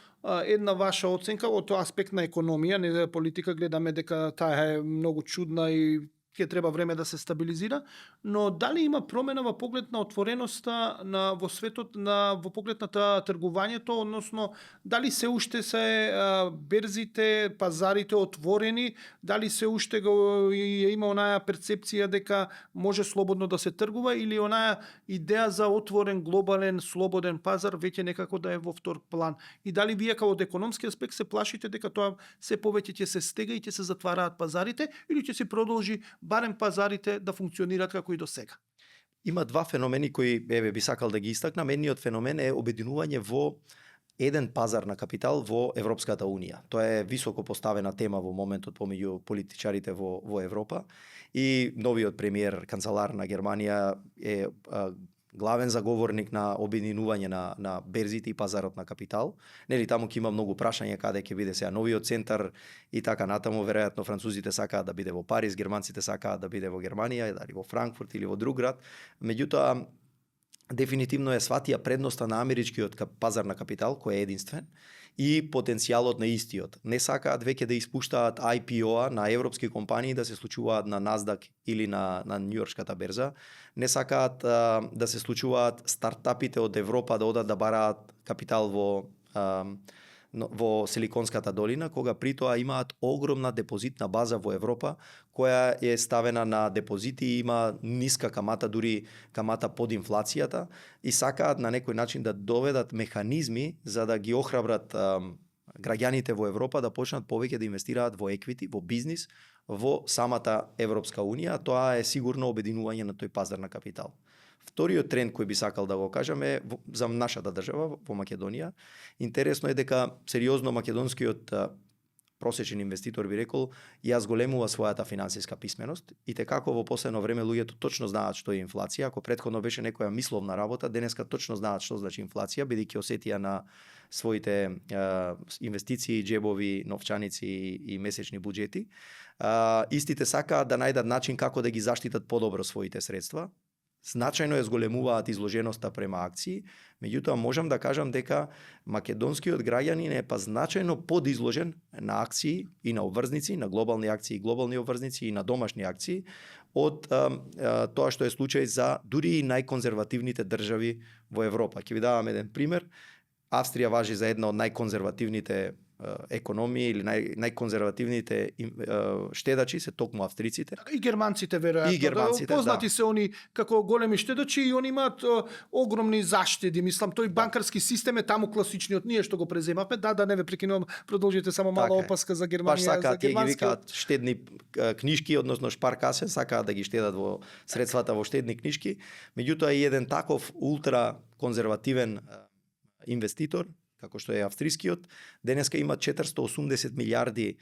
S1: една ваша оценка од тоа аспект на економија, не политика. Гледаме дека таа е многу чудна и ќе треба време да се стабилизира, но дали има промена во поглед на отвореноста во светот, во поглед на тргувањето, односно дали се уште се берзите, пазарите отворени, дали се уште има онаа перцепција дека може слободно да се тргува, или онаа идеја за отворен, глобален, слободен пазар веќе некако да е во втор план? И дали вие како од економски аспект се плашите дека тоа се повеќе ќе се стега и ќе се затвараат пазарите, или ќе се продолжи барем пазарите да функционираат како и до сега?
S2: Има два феномени кои би сакал да ги истакнам. Едниот феномен е обединување во еден пазар на капитал во Европската Унија. Тоа е високо поставена тема во моментот помеѓу политичарите во Европа, и новиот премиер, канцелар на Германија е главен заговорник на обединување на берзите и пазарот на капитал. Нели таму ќе има многу прашања каде ќе биде сега новиот центар и така натаму, веројатно французите сакаат да биде во Париз, германците сакаат да биде во Германија, дали во Франкфурт или во друг град. Меѓутоа дефинитивно е сватија предноста на америчкиот пазар на капитал, кој е единствен, и потенцијалот на истиот. Не сакаат веќе да испуштаат IPO-а на европски компании да се случуваат на NASDAQ или на Њујоршката берза. Не сакаат да се случуваат стартапите од Европа да одат да бараат капитал во Силиконската долина, кога при тоа имаат огромна депозитна база во Европа, која е ставена на депозити и има ниска камата, дури камата под инфлацијата, и сакаат на некој начин да доведат механизми за да ги охрабрат граѓаните во Европа да почнат повеќе да инвестираат во еквити, во бизнис, во самата Европска Унија. Тоа е сигурно обединување на тој пазар на капитал. Вториот тренд кој би сакал да го кажам е за нашата држава во Македонија. Интересно е дека сериозно македонскиот просечен инвеститор би рекол ја зголемува својата финансиска писменост и како во последно време луѓето точно знаат што е инфлација. Ако претходно беше некоја мисловна работа, денеска точно знаат што значи инфлација, бидејќи осетија на своите инвестиции, джебови, новчаници и месечни буџети. Истите сакаат да најдат начин како да ги заштитат подобро своите средства. Значајно ја зголемуваат изложеноста према акции, меѓутоа можам да кажам дека македонскиот граѓанин е значајно подизложен на акции и на обврзници, на глобални акции и глобални обврзници и на домашни акции од тоа што е случај за дури и најконзервативните држави во Европа. Ќе ви давам еден пример. Австрија важи за една од најконзервативните економии или најконзервативните штедачи се токму австриците.
S1: И германците веројатно.
S2: И германците,
S1: познати се они како големи штедачи и они имаат огромни заштеди. Мислам, тој банкарски систем е таму класичниот. Ние што го преземавме, да не ве прекинувам, продолжите само мала опаска за Германија.
S2: Баш сакаат,
S1: за
S2: ги викаат штедни книжки, односно шпаркасен, сакаат да ги штедат во средствата во штедни книжки. Меѓутоа и еден таков ултра конзервативен инвеститор, како што е австрискиот, денеска има 480 милиарди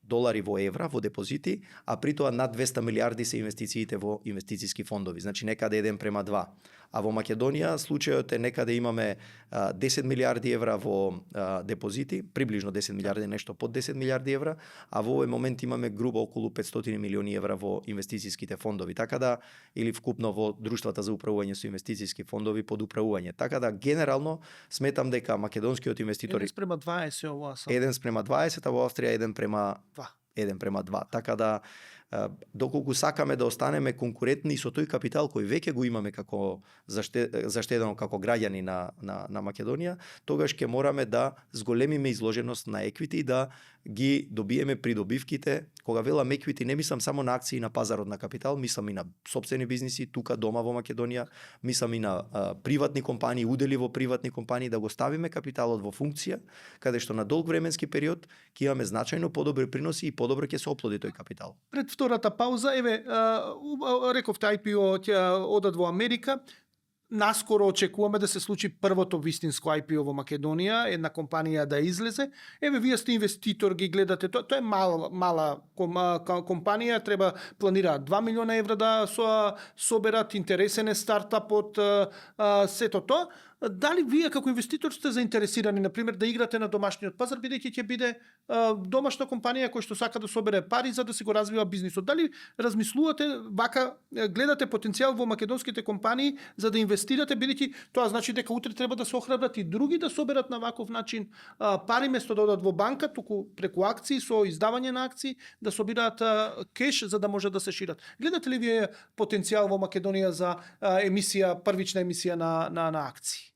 S2: долари во евра во депозити, а при тоа над 200 милиарди се инвестициите во инвестициски фондови, значи некаде 1:2. А во Македонија случајот е некаде имаме 10 милиарди евра во депозити, приближно 10 милиарди, нешто под 10 милиарди евра, а во овој момент имаме грубо околу 500 милиони евра во инвестициските фондови. Така да, или вкупно во друштвата за управување со инвестициски фондови под управување. Така да, генерално, сметам дека македонскиот инвеститор
S1: 1:20 ова сам.
S2: 1:20, а во Австрија 1:2. Така да, доколку сакаме да останеме конкурентни со тој капитал кој веќе го имаме како заштедено како граѓани на Македонија, тогаш ќе мораме да зголемиме изложеност на еквити и да ги добиеме придобивките. Кога велам еквити, не мислам само на акции на пазарот на капитал, мислам и на сопствени бизниси тука дома во Македонија, мислам и на приватни компании, удели во приватни компании, да го ставиме капиталот во функција, каде што на долг временски период ќе имаме значајно подобри приноси и подобро ќе се оплоди тој капитал.
S1: Пред втората пауза, рековте IPO ќе одат во Америка. Наскоро очекуваме да се случи првото вистинско IPO во Македонија, една компанија да излезе. Вие сте инвеститор, ги гледате, тоа е мала компанија, треба планираат 2 милиона евра да соберат, интересен е стартапот, сето тоа. Дали вие како инвеститор сте заинтересирани, например, да играте на домашниот пазар, бидејќи ќе биде домашна компанија која што сака да собере пари за да се го развива бизнисот? Дали размислувате вака, гледате потенцијал во македонските компании за да инвестирате, бидејќи тоа значи дека утре треба да се охрабрат и други да соберат на ваков начин пари, место да одат во банка, туку преку акции, со издавање на акции, да собираат кеш за да може да се шират. Гледате ли вие потенцијал во Македонија за првична емисија на акции?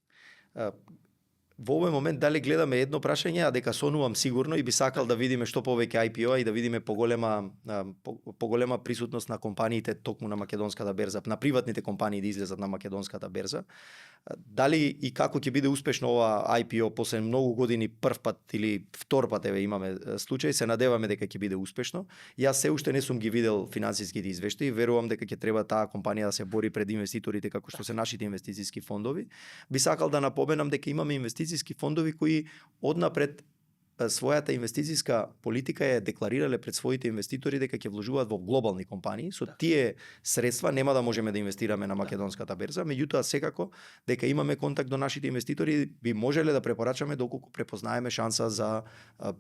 S2: Во овој момент дали гледаме едно прашање, а дека сонувам сигурно и би сакал да видиме што повеќе IPO и да видиме поголема присутност на компаниите токму на македонската берза, на приватните компании да излезат на македонската берза. Дали и како ќе биде успешно ова IPO после многу години прв пат или втор пат имаме случај, се надеваме дека ќе биде успешно. Јас се уште не сум ги видел финансиските извештаи, верувам дека ќе треба таа компанија да се бори пред инвеститорите како што се нашите инвестициски фондови. Би сакал да напоменам дека имаме инвестициски фондови кои однапред својата инвестициска политика ја декларирале пред своите инвеститори дека ќе вложуваат во глобални компании. Со тие средства нема да можеме да инвестираме на македонската берза, меѓутоа секако дека имаме контакт до нашите инвеститори, би можеле да препорачаме доколку препознаеме шанса за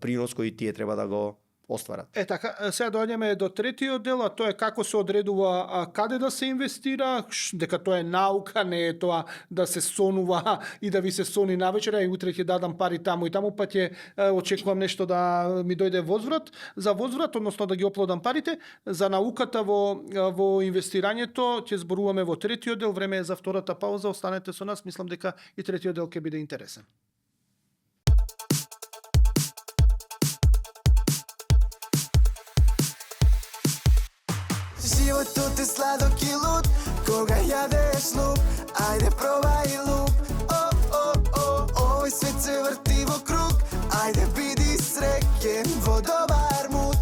S2: принос кој тие треба да го остварат.
S1: Така, сега доаѓаме до третиот дел, а тоа е како се одредува каде да се инвестира, дека тоа е наука, не е тоа да се сонува и да ви се сони навечера и утре ќе дадам пари таму и таму, па ќе очекувам нешто да ми дојде возврат, за возврат, односно да ги оплодам парите. За науката во инвестирањето ќе зборуваме во третиот дел, време е за втората пауза, останете со нас, мислам дека и третиот дел ќе биде интересен.
S3: Животот е сладок и луд, кога јадеш луп, ајде пробај луп. Овој свет се врти во круг, ајде биди среќен во добар муд.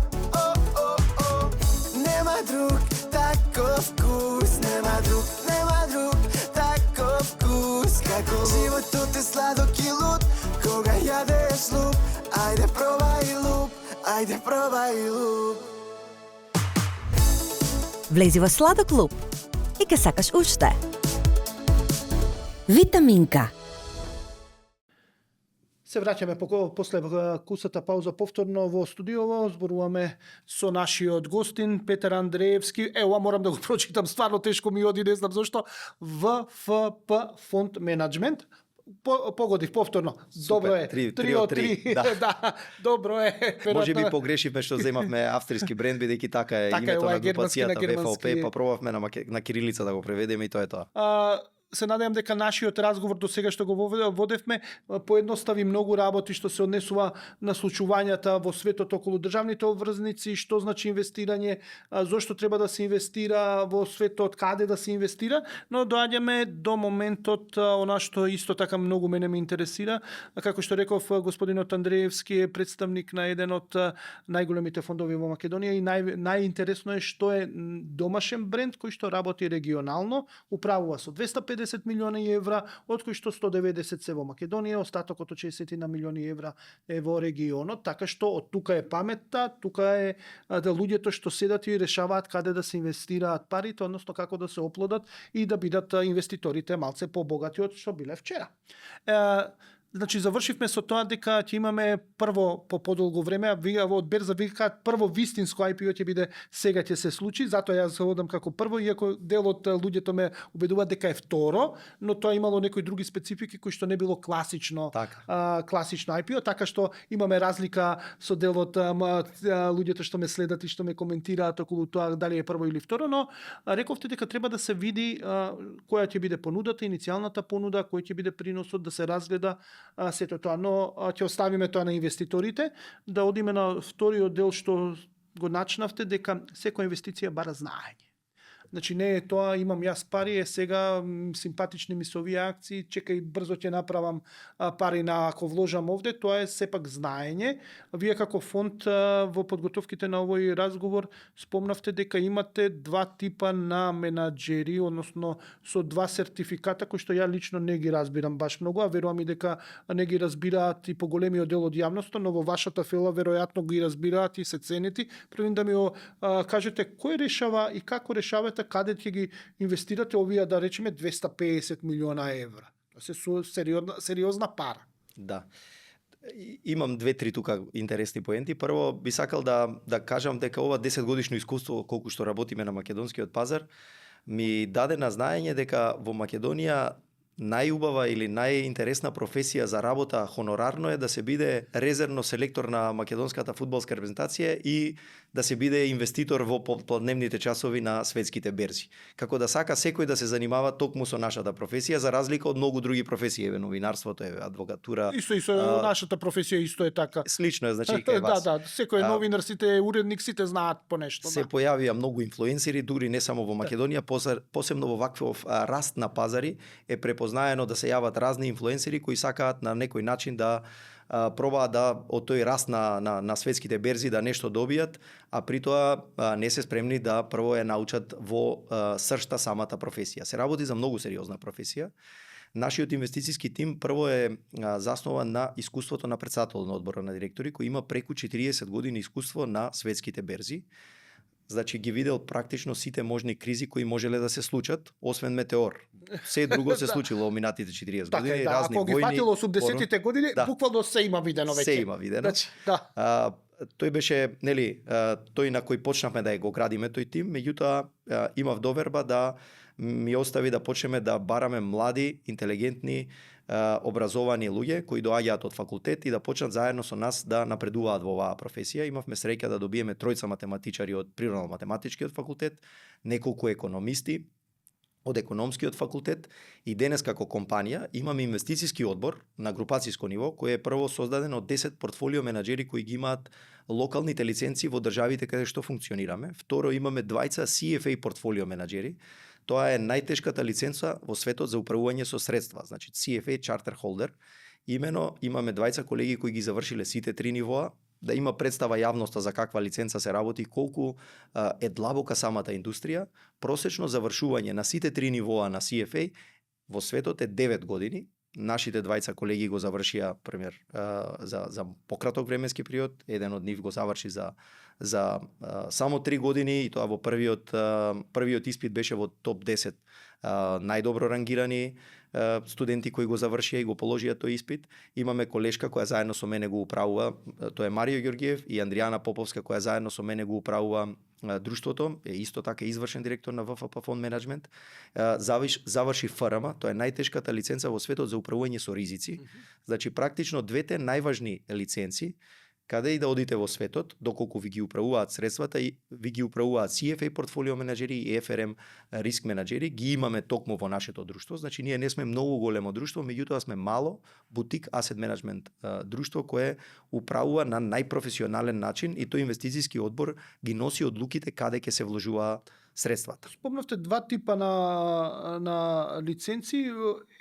S3: Нема друг таков вкус, нема друг таков вкус како луп. Животот е сладок и луд, кога јадеш луп, ајде пробај луп, ајде пробај луп.
S4: Влези во Сладок клуб и ке сакаш уште. Витаминка.
S1: Се враќаме после кусата пауза повторно во студиово, зборуваме со нашиот гостин Петар Андреевски. Ова морам да го прочитам, стварно тешко ми оди, не знам зошто. ВФП Фонд Менеджмент. Погодив повторно. Добро е.
S2: 3 од 3.
S1: Да, добро е.
S2: Може би погрешивме што земавме австрийски бренд, бидејќи така е името на групацијата ВФП, па пробавме на кирилица да го преведеме и тоа е тоа.
S1: Се надевам дека нашиот разговор до сега што го водевме поедностави многу работи што се однесува на случувањата во светот околу државните обврзници, што значи инвестирање, зошто треба да се инвестира во светот, каде да се инвестира, но доаѓаме до моментот она што исто така многу мене ме интересира, како што реков господинот Андреевски е представник на еден од најголемите фондови во Македонија и најинтересно е што е домашен бренд кој што работи регионално, управува со 250 милиони евра, од кои што 190 се во Македонија, остатокот од 60 на милиони евра е во регионот, така што од тука е паметта, тука е да луѓето што седат и решаваат каде да се инвестираат парите, односно како да се оплодат и да бидат инвеститорите малце побогати од што биле вчера. Значи завршивме со тоа дека ќе имаме прво по подолго време, а вие од берза викаат прво вистинско IPO ќе биде сега ќе се случи, затоа јас се одам како прво, иако дел од луѓето ме убедуваат дека е второ, но тоа имало некои други специфики кои што не било класично класично IPO, така што имаме разлика со дел од луѓето што ме следат и што ме коментираат околу тоа дали е прво или второ, но рековте дека треба да се види која ќе биде понудата, иницијалната понуда, кој ќе биде приносот, да се разгледа сето тоа, но ќе оставиме тоа на инвеститорите, да одиме на вториот дел што го начнавте, дека секоја инвестиција бара знаење. Значи не е тоа, имам јас пари, сега симпатични ми се овие акции, чекај брзо ќе направам пари на ако вложам овде, тоа е сепак знаење. Вие како фонд во подготовките на овој разговор спомнавте дека имате два типа на менаџери, односно со два сертификата кои што ја лично не ги разбирам баш многу, а верувам и дека не ги разбираат и поголемиот дел од јавноста, но во вашата фела веројатно ги разбираат и се ценети. Првин да ми кажете кој решава и како решавате каде ќе ги инвестирате овие, да речеме, 250 милиона евра. Тоа се сериозна пара.
S2: Да. Имам 2-3 тука интересни поенти. Прво, би сакал да кажам дека ова 10 годишно искуство, колку што работиме на македонскиот пазар, ми даде на знаење дека во Македонија најубава или најинтересна професија за работа хонорарно е да се биде резервно селектор на македонската фудбалска репрезентација и да се биде инвеститор во поплатневните часови на светските берзи. Како да сака секој да се занимава токму со нашата професија, за разлика од многу други професии, новинарството, адвокатура.
S1: Исто нашата професија исто е така.
S2: Слично е, значи кај вас.
S1: Да, секој новинар, сите уредник, сите знаат по нешто.
S2: Се појавија многу инфлуенсери, дури не само во Македонија, посебно во ваков раст на пазари е препознаено да се јават разни инфлуенсери кои сакаат на некој начин да пробаат да од тој раст на светските берзи да нешто добијат, а при тоа не се спремни да прво ја научат во сршта самата професија. Се работи за многу сериозна професија. Нашиот инвестициски тим прво е заснован на искуството на председател на одбора на директори, кој има преку 40 години искуство на светските берзи. Значи ги видел практично сите можни кризи кои можеле да се случат, освен метеор. Се друго се случило во минатите 40
S1: Така
S2: години,
S1: е, да,
S2: разни
S1: ако ги
S2: војни.
S1: фатило 80-тите години,
S2: Да.
S1: буквално се има видено веќе.
S2: Се има видено.
S1: Значи, да.
S2: Тој беше, тој на кој почнавме да го градиме тој тим, меѓутоа имав доверба да ми остави да почнеме да бараме млади, интелигентни, образовани луѓе кои доаѓаат од факултет и да почнат заедно со нас да напредуваат во оваа професија. Имавме среќа да добиеме тројца математичари од природно-математичкиот факултет, неколку економисти од економскиот факултет и денес како компанија имаме инвестициски одбор на групациско ниво кој е прво создаден од 10 портфолио менаџери кои ги имаат локалните лиценци во државите каде што функционираме. Второ, имаме двајца CFA портфолио менаџери. Тоа е најтешката лиценца во светот за управување со средства, значи CFA Charter Holder. Имено имаме двајца колеги кои ги завршиле сите три нивоа, да има представа јавноста за каква лиценца се работи, колку е длабока самата индустрија. Просечно завршување на сите три нивоа на CFA во светот е 9 години. Нашите двајца колеги го завршија, пример, за пократок временски период. Еден од нив го заврши за само 3 години и тоа во првиот испит беше во топ 10 најдобро рангирани студенти кои го завршија и го положија тој испит. Имаме колешка која заедно со мене го управува, тоа е Марио Ѓоргиев, и Андријана Поповска која заедно со мене го управува друштвото, е исто така извршен директор на ВФП фонд менеджмент. Заврши ФРМ, тоа е најтешката лиценца во светот за управување со ризици. Значи практично двете најважни лиценци каде и да одите во светот, доколку ви ги управуваат средствата и ви ги управуваат CFA портфолио менаџери и FRM риск менаџери, ги имаме токму во нашето друштво. Значи ние не сме многу големо друштво, меѓутоа сме мало бутик асет менеджмент друштво кое управува на најпрофесионален начин и тој инвестициски одбор ги носи одлуките каде ќе се вложуваат средствата.
S1: Спомнавте два типа на лиценци.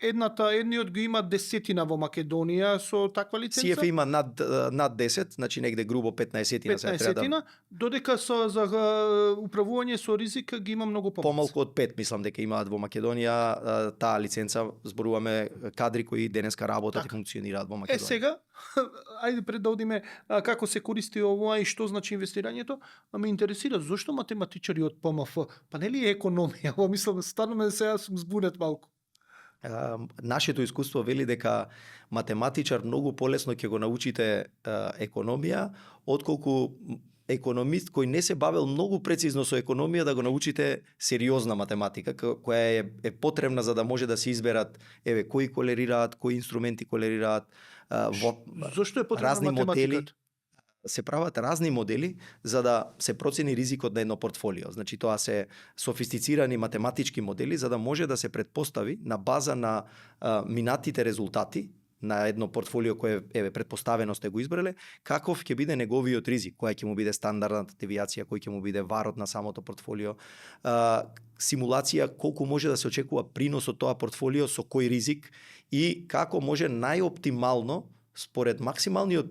S1: Едниот го има 10 во Македонија со таква лиценца.
S2: CFA има над 10, значи негде грубо 15-тина.
S1: 15-тина, додека за управување со ризик ги има многу помалку.
S2: Помалку од 5, мислам дека имаат во Македонија таа лиценца. Зборуваме кадри кои денеска работат и функционираат во Македонија.
S1: Сега, ајде пред да одиме како се користи ова и што значи инвестирањето, ме интересира зошто математичари од ПМФ, па нели е економија? Ова мислам, стануваме сега сум збунет малку.
S2: Нашето искуство вели дека математичар многу полесно ќе го научите економија, отколку економист кој не се бавел многу прецизно со економија да го научите сериозна математика, која е потребна за да може да се изберат кои колерираат, кои инструменти колерираат.
S1: Зошто е потребна математиката?
S2: Се прават разни модели за да се процени ризикот на едно портфолио. Значи тоа се софистицирани математички модели за да може да се предпостави на база на минатите резултати на едно портфолио кое предпоставено сте го избрале, каков ќе биде неговиот ризик, која ќе му биде стандардната девијација, кој ќе му биде варот на самото портфолио, симулација колку може да се очекува принос од тоа портфолио со кој ризик и како може најоптимално според максималниот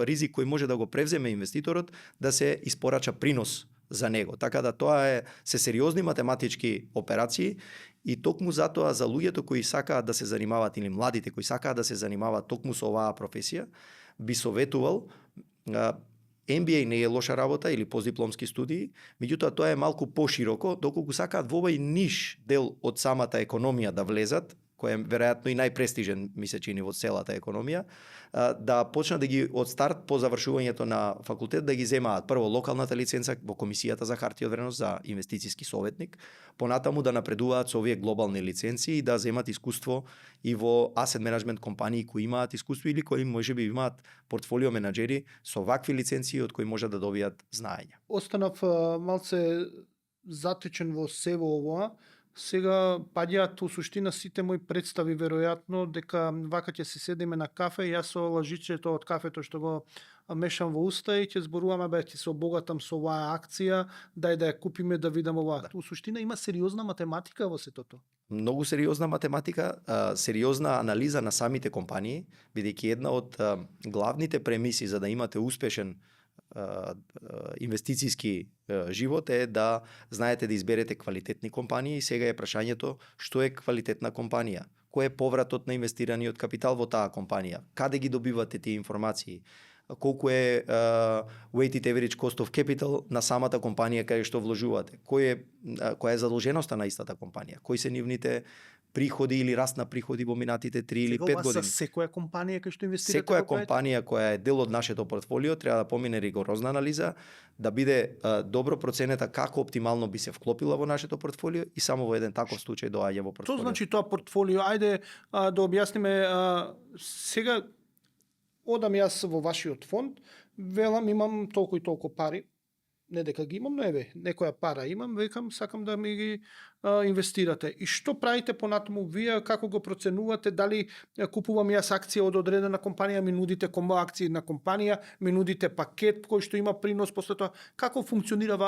S2: ризик кој може да го превземе инвеститорот да се испорача принос за него. Така да тоа се сериозни математички операции и токму затоа за луѓето кои сакаат да се занимаваат или младите кои сакаат да се занимаваат токму со оваа професија, би советувал MBA не е лоша работа или постдипломски студии, меѓутоа тоа е малку пошироко, доколку сакаат во овај ниш дел од самата економија да влезат, кој е веројатно и најпрестижен, ми се чини, во целата економија, да почнат да ги од старт по завршувањето на факултет да ги земаат прво локалната лиценца во Комисијата за хартија од вредност за инвестициски советник, понатаму да напредуваат со овие глобални лиценци и да земат искуство и во асет менеджмент компании кои имаат искуство или кои можеби имаат портфолио менаџери со вакви лиценци од кои може да добијат знаење.
S1: Останав малце затечен во сево ова. Сега паѓаат у суштина сите мои представи веројатно дека вака ќе се седиме на кафе, јас со лажичето од кафето што го мешам во уста и ќе зборуваме ќе се обогатам со оваа акција, дај да ја купиме да видам ова. У суштина има сериозна математика во сетото.
S2: Многу сериозна математика, сериозна анализа на самите компании, бидејќи една од главните премиси за да имате успешен инвестициски живот е да знаете да изберете квалитетни компании и сега е прашањето што е квалитетна компанија. кој е повратот на инвестираниот капитал во таа компанија, каде ги добивате тие информации, колку е weighted average cost of capital на самата компанија каде што вложувате, која е задолженоста на истата компанија, кои се нивните приходи или раст на приходи во минатите 3 или 5 години.
S1: За секоја компанија кај што инвестирате?
S2: Секоја компанија која е дел од нашето портфолио треба да помине ригорозна анализа, да биде добро проценета како оптимално би се вклопила во нашето портфолио и само во еден таков случај доаѓа во портфолио.
S1: Што значи тоа портфолио? Ајде да објасниме сега. Одам јас во вашиот фонд, велам имам толку и толку пари, не дека ги имам, но еве, некоја пара имам, викам, сакам да ми ги инвестирате. И што правите понатаму вие, како го проценувате, дали купувам јас акција од одредена компанија, ми нудите акции на компанија, ми нудите пакет кој што има принос после тоа, како функционира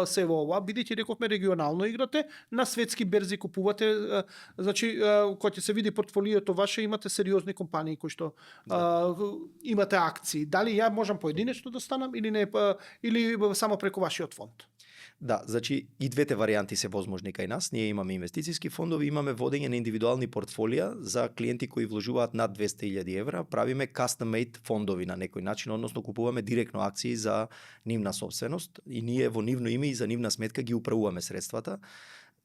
S1: се во ова, бидејќи рековме регионално играте, на светски берзи купувате, значи кога ќе се види портфолиото ваше, имате сериозни компании кои што имате акции. Дали ја можам поединечно да станам или не, или само преку вашиот фонд?
S2: Да, значи и двете варијанти се возможни кај нас. Ние имаме инвестициски фондови, имаме водење на индивидуални портфолија за клиенти кои вложуваат над 200.000 евра. Правиме custom-made фондови на некој начин, односно купуваме директно акции за нивна собственост и ние во нивно име и за нивна сметка ги управуваме средствата.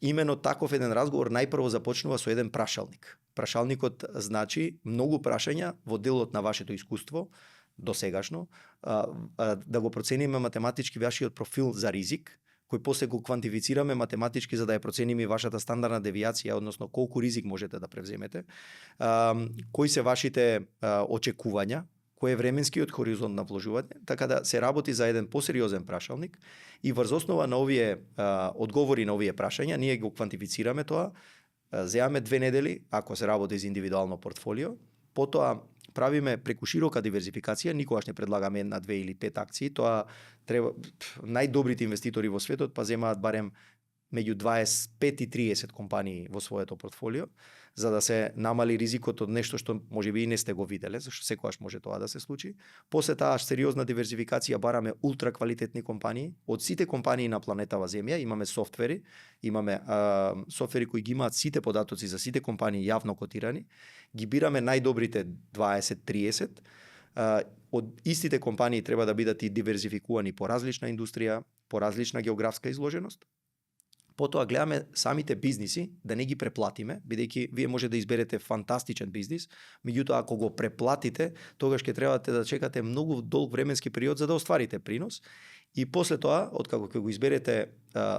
S2: Имено таков еден разговор најпрво започнува со еден прашалник. Прашалникот значи многу прашања во делот на вашето искуство досегашно, да го процениме математички вашиот профил за ризик, кој после го квантифицираме математички за да ја процениме вашата стандардна девијација, односно колку ризик можете да превземете, кои се вашите очекувања, кој е временскиот хоризонт на вложување, така да се работи за еден посериозен прашалник и врз основа на овие одговори на овие прашања, ние го квантифицираме тоа, земаме 2 недели, ако се работи за индивидуално портфолио, потоа правиме преку широка диверзификација, никогаш не предлагаме 1, 2 или 5 акции, тоа треба најдобрите инвеститори во светот па земаат барем меѓу 25 и 30 компании во своето портфолио, за да се намали ризикот од нешто што можеби и не сте го виделе, зашто секогаш може тоа да се случи. После таа сериозна диверзификација бараме ултра квалитетни компании. Од сите компании на планетава Земја имаме софтвери, имаме софтвери кои ги имаат сите податоци за сите компании јавно котирани, ги бираме најдобрите 20-30. Од истите компании треба да бидат и диверзификувани по различна индустрија, по различна географска изложеност. Потоа гледаме самите бизниси да не ги преплатиме, бидејќи вие може да изберете фантастичен бизнис, меѓутоа ако го преплатите, тогаш ќе требате да чекате многу долг временски период за да остварите принос. И после тоа, откако ќе го изберете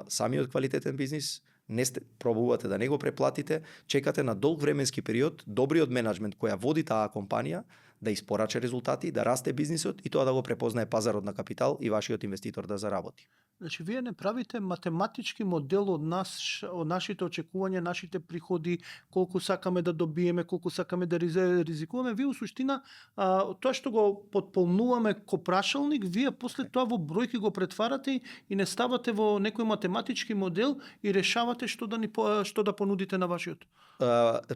S2: самиот квалитетен бизнис, не сте пробувате да не го преплатите, чекате на долг временски период добриот менаџмент која води таа компанија да испорача резултати, да расте бизнисот и тоа да го препознае пазарот на капитал и вашиот инвеститор да заработи.
S1: Значи, вие не правите математички модел од нас, од нашите очекувања, нашите приходи, колку сакаме да добиеме, колку сакаме да ризикуваме. Вие, у суштина, тоа што го потполнуваме ко прашалник, вие после тоа во бројки го претварате и не ставате во некој математички модел и решавате што да понудите на вашиот.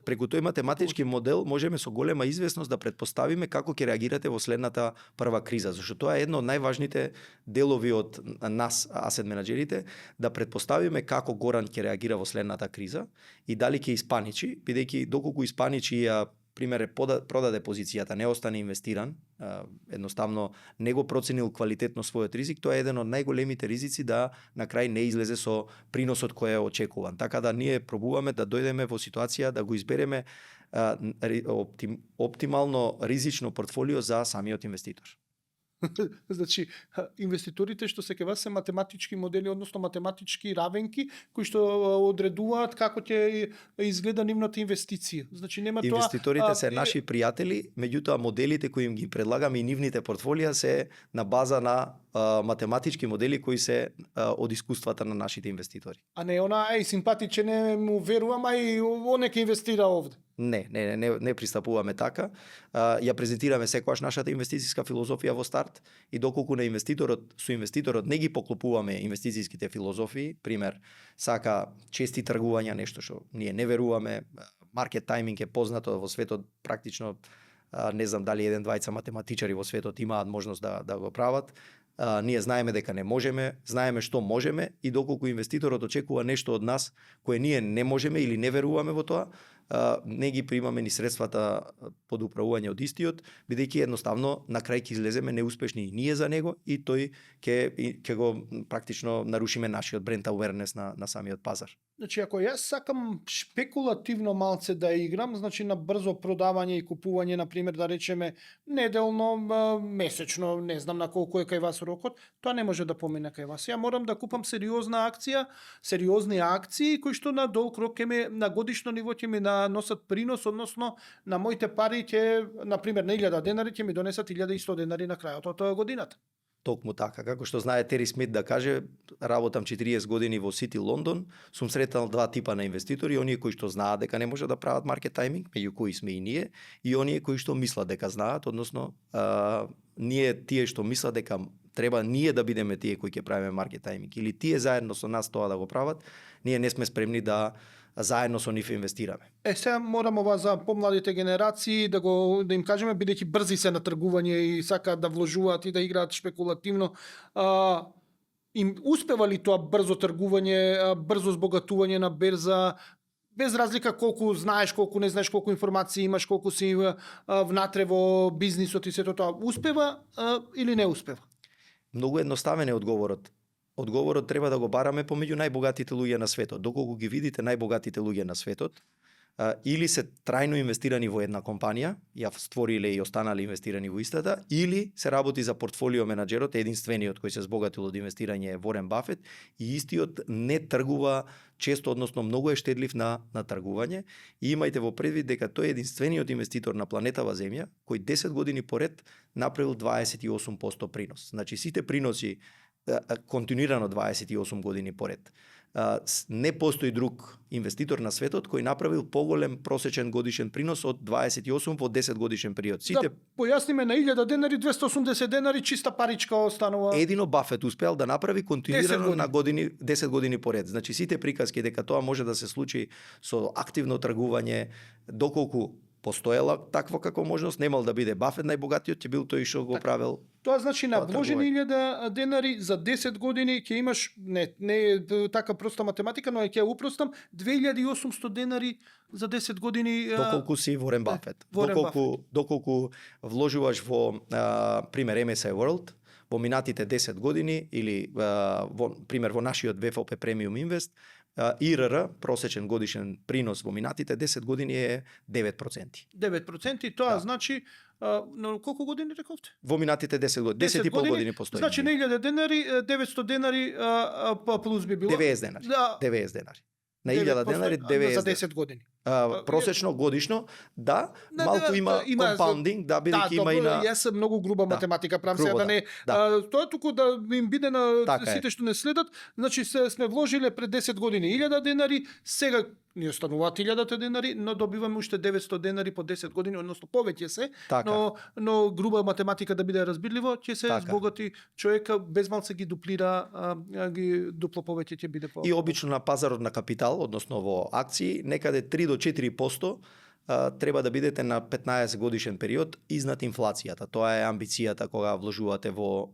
S2: Преку тој математички модел можеме со голема известност да претпоставиме како ќе реагирате во следната прва криза, зашто тоа е едно од најважните делови од нас, асет менаџерите, да претпоставиме како Горан ќе реагира во следната криза и дали ќе испаничи, бидејќи доколку испаничи ја пример продаде позицијата, не остане инвестиран, едноставно не го проценил квалитетно својот ризик, тоа е еден од најголемите ризици да на крај не излезе со приносот кој е очекуван. Така да ние пробуваме да дојдеме во ситуација да го избереме оптимално ризично портфолио за самиот инвеститор.
S1: Значи, инвеститорите што се ке вас се математички модели, односно математички равенки, кои што одредуваат како ќе изгледа нивната инвестиција. Значи, нема тоа...
S2: Инвеститорите се наши пријатели, меѓутоа моделите кои им ги предлагаме и нивните портфолија се на база на математички модели кои се од искуствата на нашите инвеститори.
S1: А не она, симпатичен, не му верувам, оне ќе инвестира овде.
S2: Не пристапуваме така. Ја презентираме секогаш нашата инвестициска филозофија во старт и доколку на со инвеститорот не ги поклопуваме инвестициските филозофии, пример, сака чести тргувања, нешто што ние не веруваме, маркет тајминг е познато во светот практично, не знам дали 1-2 математичари во светот имаат можност да го прават. Ние знаеме дека не можеме, знаеме што можеме и доколку инвеститорот очекува нешто од нас кое ние не можеме или не веруваме во тоа, не ги примаме ни средствата под управување од истиот, бидејќи едноставно на крај ќе излеземе неуспешни и ние за него и тој ќе го практично нарушиме нашиот бренд awareness на самиот пазар.
S1: Значи, ако јас сакам шпекулативно малце да играм, значи на брзо продавање и купување, на пример, да речеме неделно, месечно, не знам на колку е кај вас рокот, тоа не може да помине кај вас. Ја морам да купам сериозна акција, сериозни акции кои што на долг рок на годишно ниво ќе ми носат принос, односно на моите пари ќе, на пример, на 1000 денари ќе ми донесат 1100 денари на крајот од годината.
S2: Токму така, како што знае Тери Смит да каже, работам 40 години во Сити Лондон, сум сретнал два типа на инвеститори, оние кои што знаат дека не може да прават маркет тајминг, меѓу кои сме и ние, и оние кои што мислат дека знаат, односно ние тие што мислат дека треба ние да бидеме тие кои ќе правиме маркет тајминг или тие заедно со нас тоа да го прават, ние не сме спремни да заедно со нив инвестираме.
S1: Сега морам ова за помладите генерации да им кажеме, бидејќи брзи се на тргување и сакаат да вложуваат и да играат шпекулативно. Им успева ли тоа брзо тргување, брзо збогатување на берза, без разлика колку знаеш, колку не знаеш, колку информации имаш, колку си внатре во бизнисот и сето тоа, успева или не успева?
S2: Многу едноставен е одговорот. Одговорот треба да го бараме помеѓу најбогатите луѓе на светот. Доколку ги видите најбогатите луѓе на светот, или се трајно инвестирани во една компанија, ја створиле и останале инвестирани во истата, или се работи за портфолио менаџерот, единствениот кој се збогатил од инвестирање е Ворен Бафет, и истиот не тргува често, односно многу е штедлив на тргување, и имајте во предвид дека тој е единствениот инвеститор на планетава Земја кој 10 години поред направил 28% принос. Значи сите приноси континуирано 28 години поред. Не постои друг инвеститор на светот кој направил поголем просечен годишен принос од 28 во 10 годишен период.
S1: Да појасниме, на 1000 денари, 280 денари чиста паричка останува.
S2: Едино Бафет успеал да направи континуирано на 10 години поред. Значи сите приказки дека тоа може да се случи со активно тргување, доколку постоела таква како можност, немал да биде Бафет најбогатиот, ќе бил тој што го правил.
S1: Тоа значи на вложени 1000 денари за 10 години ќе имаш, не е така проста математика, но ќе упростам, 2800 денари за 10 години.
S2: Доколку си Ворен Бафет.
S1: Бафет.
S2: Доколку вложуваш во пример MSCI World, во минатите 10 години или пример во нашиот VFOP Premium Invest, ИРР, просечен годишен принос во минатите 10 години е 9%.
S1: 9%, тоа значи, но колку години рековте?
S2: Во минатите 10 години, 10,5 години постои.
S1: Значи на 1000 денари, 900 денари плюс би било
S2: 90 денари. 90 денари. На 1000 денари 90
S1: за 10 години.
S2: Просечно годишно, да, малку има компаундинг, да, бидејќи има и на...
S1: Јас сум многу груба математика, правам сега да не... Тоа туку да им биде на сите што не следат, значи сме вложиле пред 10 години 1000 денари, сега ни остануваат 1000 денари, но добиваме уште 900 денари по 10 години, односно повеќе се, но груба математика да биде разбирливо, ќе се збогати човека, без малце ги дуплира, ги дупло повеќе ќе биде
S2: И обично на пазарот на капитал, односно во акции, некаде 3 до 4% треба да бидете на 15 годишен период изнад инфлацијата. Тоа е амбицијата кога вложувате во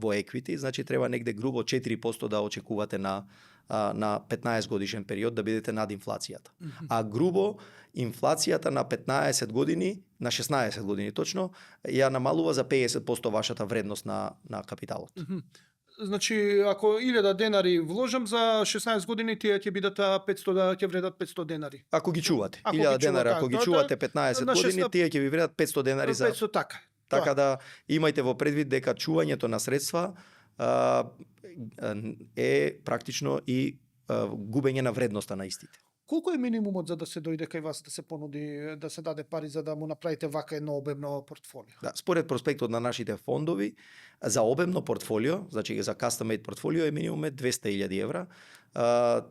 S2: equity, значи треба негде грубо 4% да очекувате на 15 годишен период да бидете над инфлацијата. А грубо инфлацијата на 15 години, на 16 години точно, ја намалува за 50% вашата вредност на капиталот.
S1: Значи, ако 1000 денари вложам за 16 години, тие ќе бидат 500, ќе вредат 500 денари.
S2: Ако ги чувате. 1000 денари, ако ги чувате 15 години, тие ќе ви вредат 500 денари за
S1: 500 така.
S2: Така да имајте во предвид дека чувањето на средства е практично и губење на вредноста на истите.
S1: Колку е минимумот за да се дојде кај вас, да се понуди, да се даде пари за да му направите вака едно обемно портфолио?
S2: Да, според проспектот на нашите фондови, за обемно портфолио, значи за custom-made портфолио е минимум 200.000 евра.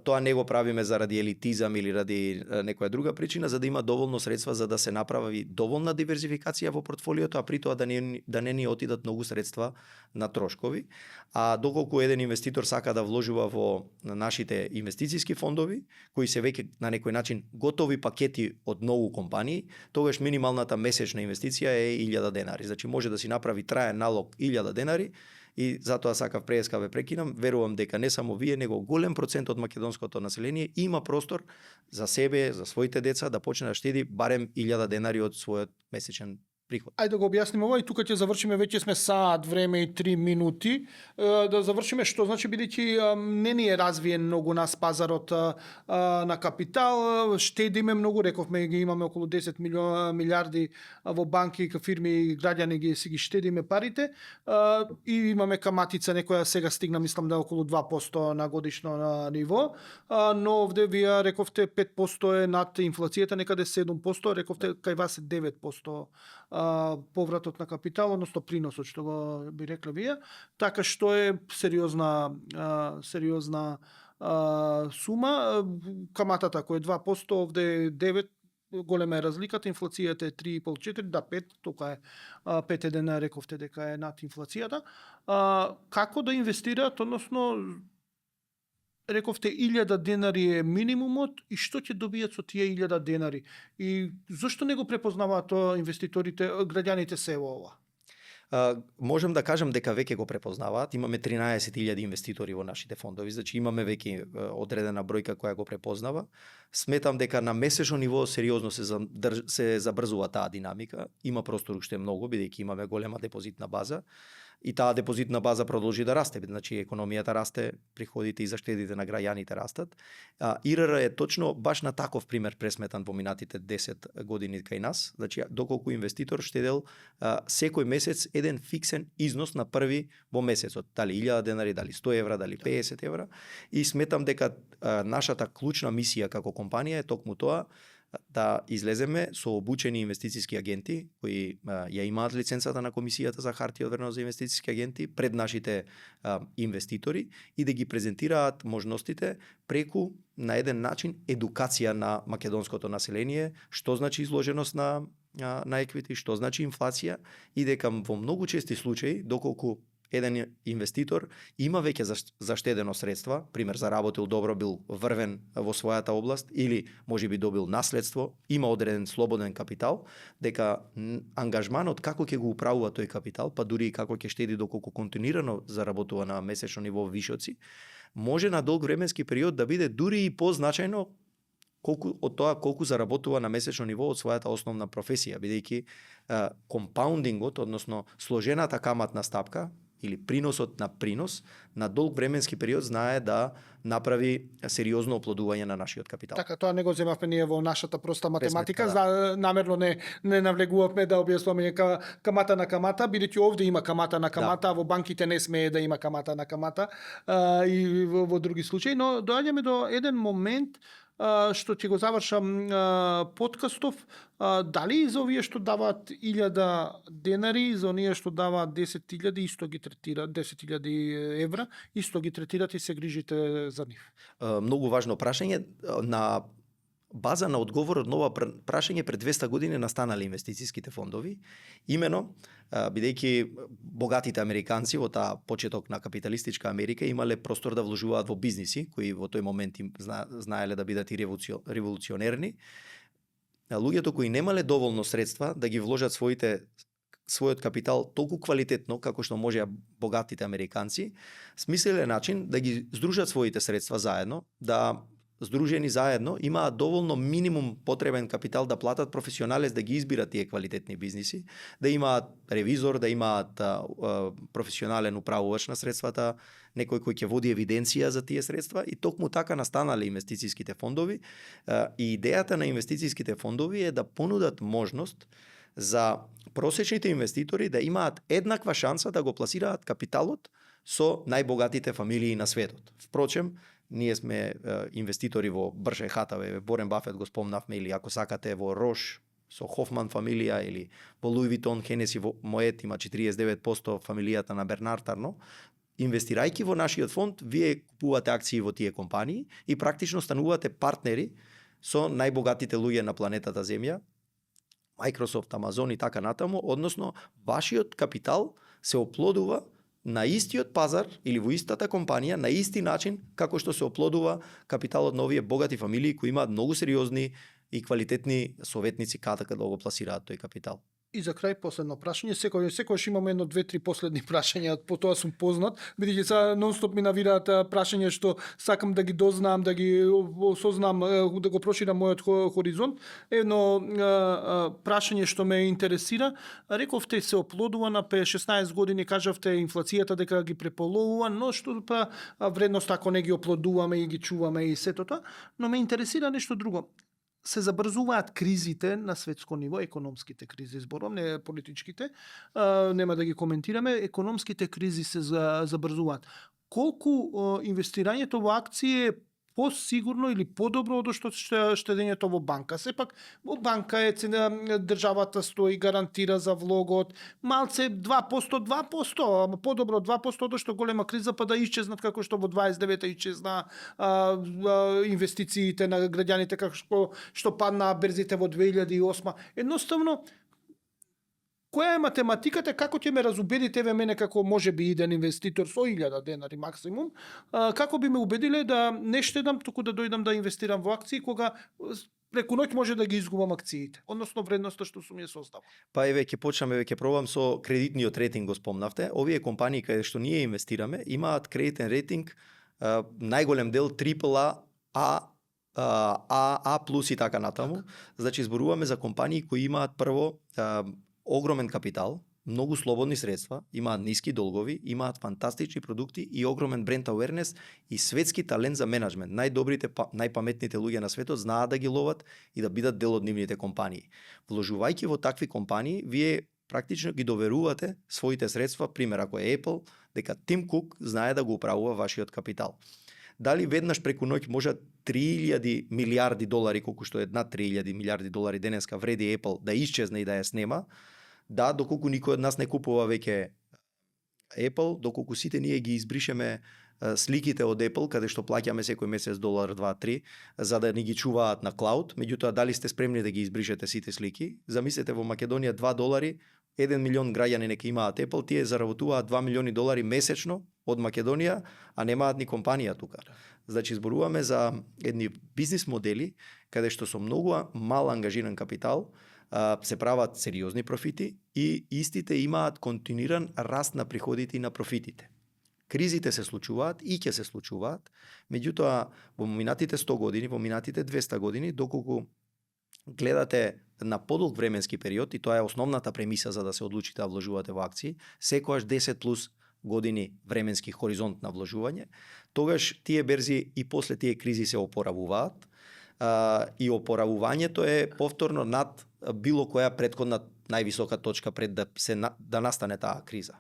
S2: Тоа не го правиме заради елитизам или ради некоја друга причина, за да има доволно средства за да се направи доволна диверзификација во портфолиото, а при тоа да не ни отидат многу средства на трошкови. А доколку еден инвеститор сака да вложува во нашите инвестициски фондови, кои се веќе на некој начин готови пакети од многу компании, тогаш минималната месечна инвестиција е 1000 денари. Значи може да си направи траен налог 1000 денари И затоа сакав преска ве прекинам, верувам дека не само вие, него голем процент од македонското население има простор за себе, за своите деца да почне да штеди барем 1000 денари од својот месечен приход.
S1: Ајде да го објасниме ова и тука ќе завршиме, веќе сме саат време и 3 минути. Да завршиме што значи бидејќи не ни е развиен многу нас пазарот на капитал, штедиме многу, рековме ги имаме околу 10 милиарди во банки, фирми и граѓани ги штедиме парите и имаме каматица некоја сега стигна мислам да околу 2% на годишно ниво, но овде вие рековте 5% е над инфлацијата, некаде 7%, рековте кај вас е 9% повратот на капитал, односно приносот, што го би рекле вие, така што е сериозна сума. Каматата кој е 2%, овде е 9%, голема е разликата, инфлацијата е 3,5-4, да 5, тука е 5,1 рековте дека е над инфлацијата. Како да инвестираат, односно рековте 1000 денари е минимумот и што ќе добијат со тие 1000 денари? И зошто не го препознаваат инвеститорите, граѓаните се во ова?
S2: Можем да кажам дека веќе го препознаваат. Имаме 13.000 инвеститори во нашите фондови, значи имаме веќе одредена бројка која го препознава. Сметам дека на месечно ниво сериозно се забрзува таа динамика. Има простор уште многу, бидејќи имаме голема депозитна база. И таа депозитна база продолжи да расте, значи економијата расте, приходите и заштедите на граѓаните растат. ИРР е точно баш на таков пример пресметан во минатите 10 години кај нас, значи доколку инвеститор штедел секој месец еден фиксен износ на први во месецот, дали 1000 денари, дали 100 евра, дали 50 евра, и сметам дека нашата клучна мисија како компанија е токму тоа, да излеземе со обучени инвестициски агенти кои ја имаат лиценцата на Комисијата за хартија од вредност за инвестициски агенти пред нашите инвеститори и да ги презентираат можностите преку на еден начин едукација на македонското население, што значи изложеност на еквити, што значи инфлација и дека во многу чести случаи доколку еден инвеститор има веќе заштедено средства, пример заработил добро, бил врвен во својата област или можеби добил наследство, има одреден слободен капитал, дека ангажманот како ќе го управува тој капитал, па дури и како ќе штеди доколку континуирано заработува на месечно ниво вишоци, може на долг временски период да биде дури и позначајно колку заработува на месечно ниво од својата основна професија, бидејќи компаундингот, односно сложената каматна стапка или приносот на принос на долг временски период знае да направи сериозно оплодување на нашиот капитал.
S1: Така, тоа не го земавме ние во нашата проста математика, намерно не навлегувавме да објаснуваме камата на камата, бидејќи овде има камата на камата, а во банките не смее да има камата на камата и во други случаи, но доаѓаме до еден момент што ќе го завршам подкастов, дали за овие што даваат 1000 денари, за оние што даваат 10.000 исто ги третираат, 10.000 евра, исто ги третират и се грижите за нив?
S2: Многу важно прашање. На база на одговорот на ова прашање пред 200 години настанале инвестициските фондови, имено бидејќи богатите американци во таа почеток на капиталистичка Америка имале простор да вложуваат во бизниси кои во тој момент им знаеле да бидат и револуционерни, луѓето кои немале доволно средства да ги вложат својот капитал толку квалитетно како што можеа богатите американци, смислеле начин да ги здружат своите средства заедно, да здружени заедно имаат доволно минимум потребен капитал да платат професионалец да ги избират тие квалитетни бизниси, да имаат ревизор, да имаат професионален управувач на средствата, некој кој ќе води евиденција за тие средства и токму така настанале инвестициските фондови. И идејата на инвестициските фондови е да понудат можност за просечните инвеститори да имаат еднаква шанса да го пласираат капиталот со најбогатите фамилии на светот. Впрочем, ние сме инвеститори во Беркшајр Хатауеј, Борен Бафет го спомнавме, или ако сакате во Рош со Хофман фамилија, или во Луи Витон, Хенеси Моет има 49% фамилијата на Бернард Арно. Инвестирајќи во нашиот фонд, вие купувате акции во тие компании и практично станувате партнери со најбогатите луѓе на планетата Земја, Microsoft, Amazon и така натаму, односно вашиот капитал се оплодува на истиот пазар или во истата компанија на исти начин како што се оплодува капиталот на овие богати фамилии кои имаат многу сериозни и квалитетни советници каде да го пласираат тој капитал.
S1: И за крај последно прашање, секогаш имаме едно, две, три последни прашања, по тоа сум познат, бидејќи сега нонстоп ми навираат прашања што сакам да ги дознам, да ги осознам, да го проширам мојот хоризонт. Едно прашање што ме интересира, рековте се оплодува на 16 години, кажавте инфлацијата дека ги преполовува, но што вредност ако не ги оплодуваме и ги чуваме и сето тоа, но ме интересира нешто друго. Се забрзуваат кризите на светско ниво, економските кризи, зборувам, не политичките, нема да ги коментираме, економските кризи се забрзуваат. Колку инвестирањето во акции е посигурно или подобро од што штедењето во банка? Сепак, во банка е државата стои, гарантира за влогот, малце 2%, ама подобро 2% од што голема криза па да исчезнат како што во 29-та исчезна инвестициите на граѓаните, како што падна берзите во 2008. Едноставно, која е математиката, како ќе ме разубедите еве мене како можеби иден инвеститор со 1000 денари максимум, како би ме убедиле да не штедам, туку да дојдам да инвестирам во акции, кога преку ноќ може да ги изгубам акциите, односно вредноста што сум ја создал.
S2: Па еве ќе почнеме, ќе пробам со кредитниот рейтинг, го спомнавте. Овие компании каде што ние инвестираме имаат кредитен рейтинг, најголем дел AAA, А плюс и така натаму. Значи зборуваме за компании кои имаат прво огромен капитал, многу слободни средства, имаат ниски долгови, имаат фантастични продукти и огромен бренд ауернес и светски талент за менаџмент. Најдобрите, најпаметните луѓе на светот знаат да ги ловат и да бидат дел од нивните компании. Вложувајќи во такви компании, вие практично ги доверувате своите средства, пример ако е Apple, дека Тим Кук знае да го управува вашиот капитал. Дали веднаш преку ноќ може 3000 милиарди долари, колку што е над 3000 милиарди долари денеска вреди Apple, да исчезне и да ја снема? Да, доколку никој од нас не купува веќе Apple, доколку сите ние ги избришеме сликите од Apple, каде што плаќаме секој месец $1, 2, 3, за да ни ги чуваат на клауд, меѓутоа дали сте спремни да ги избришете сите слики? Замислете во Македонија $2, 1 милион граѓани нека имаат Apple, тие заработуваат $2 милиони месечно од Македонија, а немаат ни компанија тука. Значи зборуваме за едни бизнис модели каде што со многу мал ангажиран капитал се прават сериозни профити и истите имаат континуиран раст на приходите и на профитите. Кризите се случуваат и ќе се случуваат, меѓутоа во минатите 100 години, во минатите 200 години, доколку гледате на подолг временски период, и тоа е основната премиса за да се одлучите да вложувате во акции, секогаш 10 плюс години временски хоризонт на вложување, тогаш тие берзи и после тие кризи се опоравуваат, и опоравувањето е повторно над било која претходна највисока точка пред да настане таа криза.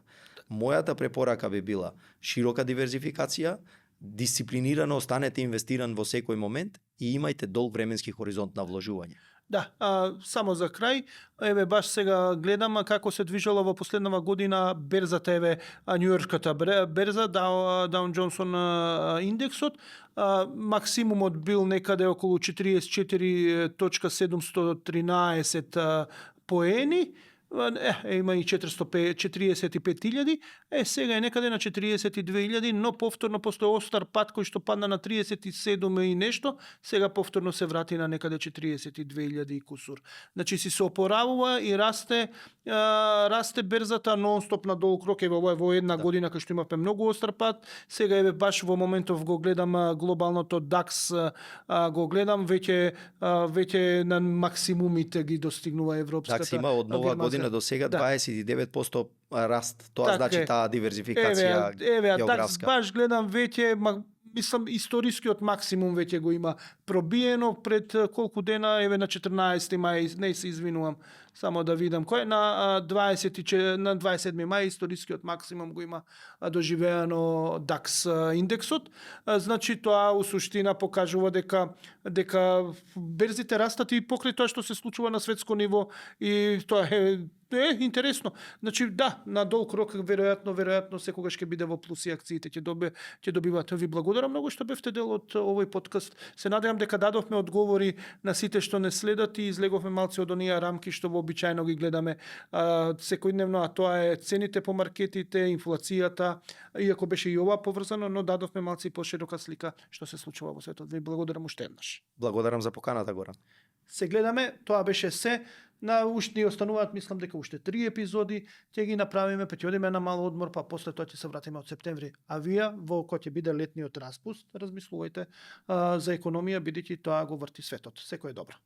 S2: Мојата препорака би била широка диверзификација, дисциплинирано останете инвестиран во секој момент и имајте долг временски хоризонт на вложување.
S1: Да, само за крај, еве баш сега гледам како се движела во последнава година берзата, еве Њујоршката берза, Dow Johnson индексот, максимумот бил некаде околу 44.713 поени, има и 45.000, сега е некаде на 42.000, но повторно после остар пат кој што падна на 37 и нешто, сега повторно се врати на некаде 42.000 и кусур. Значи си се опоравува и расте берзата нонстоп на долг рок, во една година кај што имавме многу остар пат, сега еве баш во моментов го гледам глобалното DAX, го гледам веќе на максимумите ги достигнува европската.
S2: DAX има од нова година до сега 29% раст. Тоа значи таа диверзификација географска.
S1: Баш гледам веќе, мислам историскиот максимум веќе го има пробиено пред колку дена, еве на 14 мај, не се извинувам, само да видам кој на 27 мај историскиот максимум го има доживеано DAX индексот. Значи тоа у суштина покажува дека берзите растат и покрај тоа што се случува на светско ниво, и тоа е интересно. Значи да, на долг рок веројатно секогаш ќе биде во плюс и акциите ќе добивате. Ви благодарам многу што бевте дел од овој подкаст. Се надевам дека дадовме одговори на сите што не следат и излеговме малце од оние рамки што вообичаено ги гледаме секојдневно, а тоа е цените по маркетите, инфлацијата, иако беше и ова поврзано, но дадовме малце и поширока слика што се случува во светот. Ви благодарам уште еднаш.
S2: Благодарам за поканата, Горан.
S1: се гледаме, тоа беше се. На уште ни остануваат, мислам дека уште 3 епизоди, ќе ги направиме, па ќе одиме на мал одмор, па после тоа ќе се вратиме од септември. А вие, во кој ќе биде летниот распуст, размислувајте за економија, бидејќи тоа го врти светот. Секој е добро.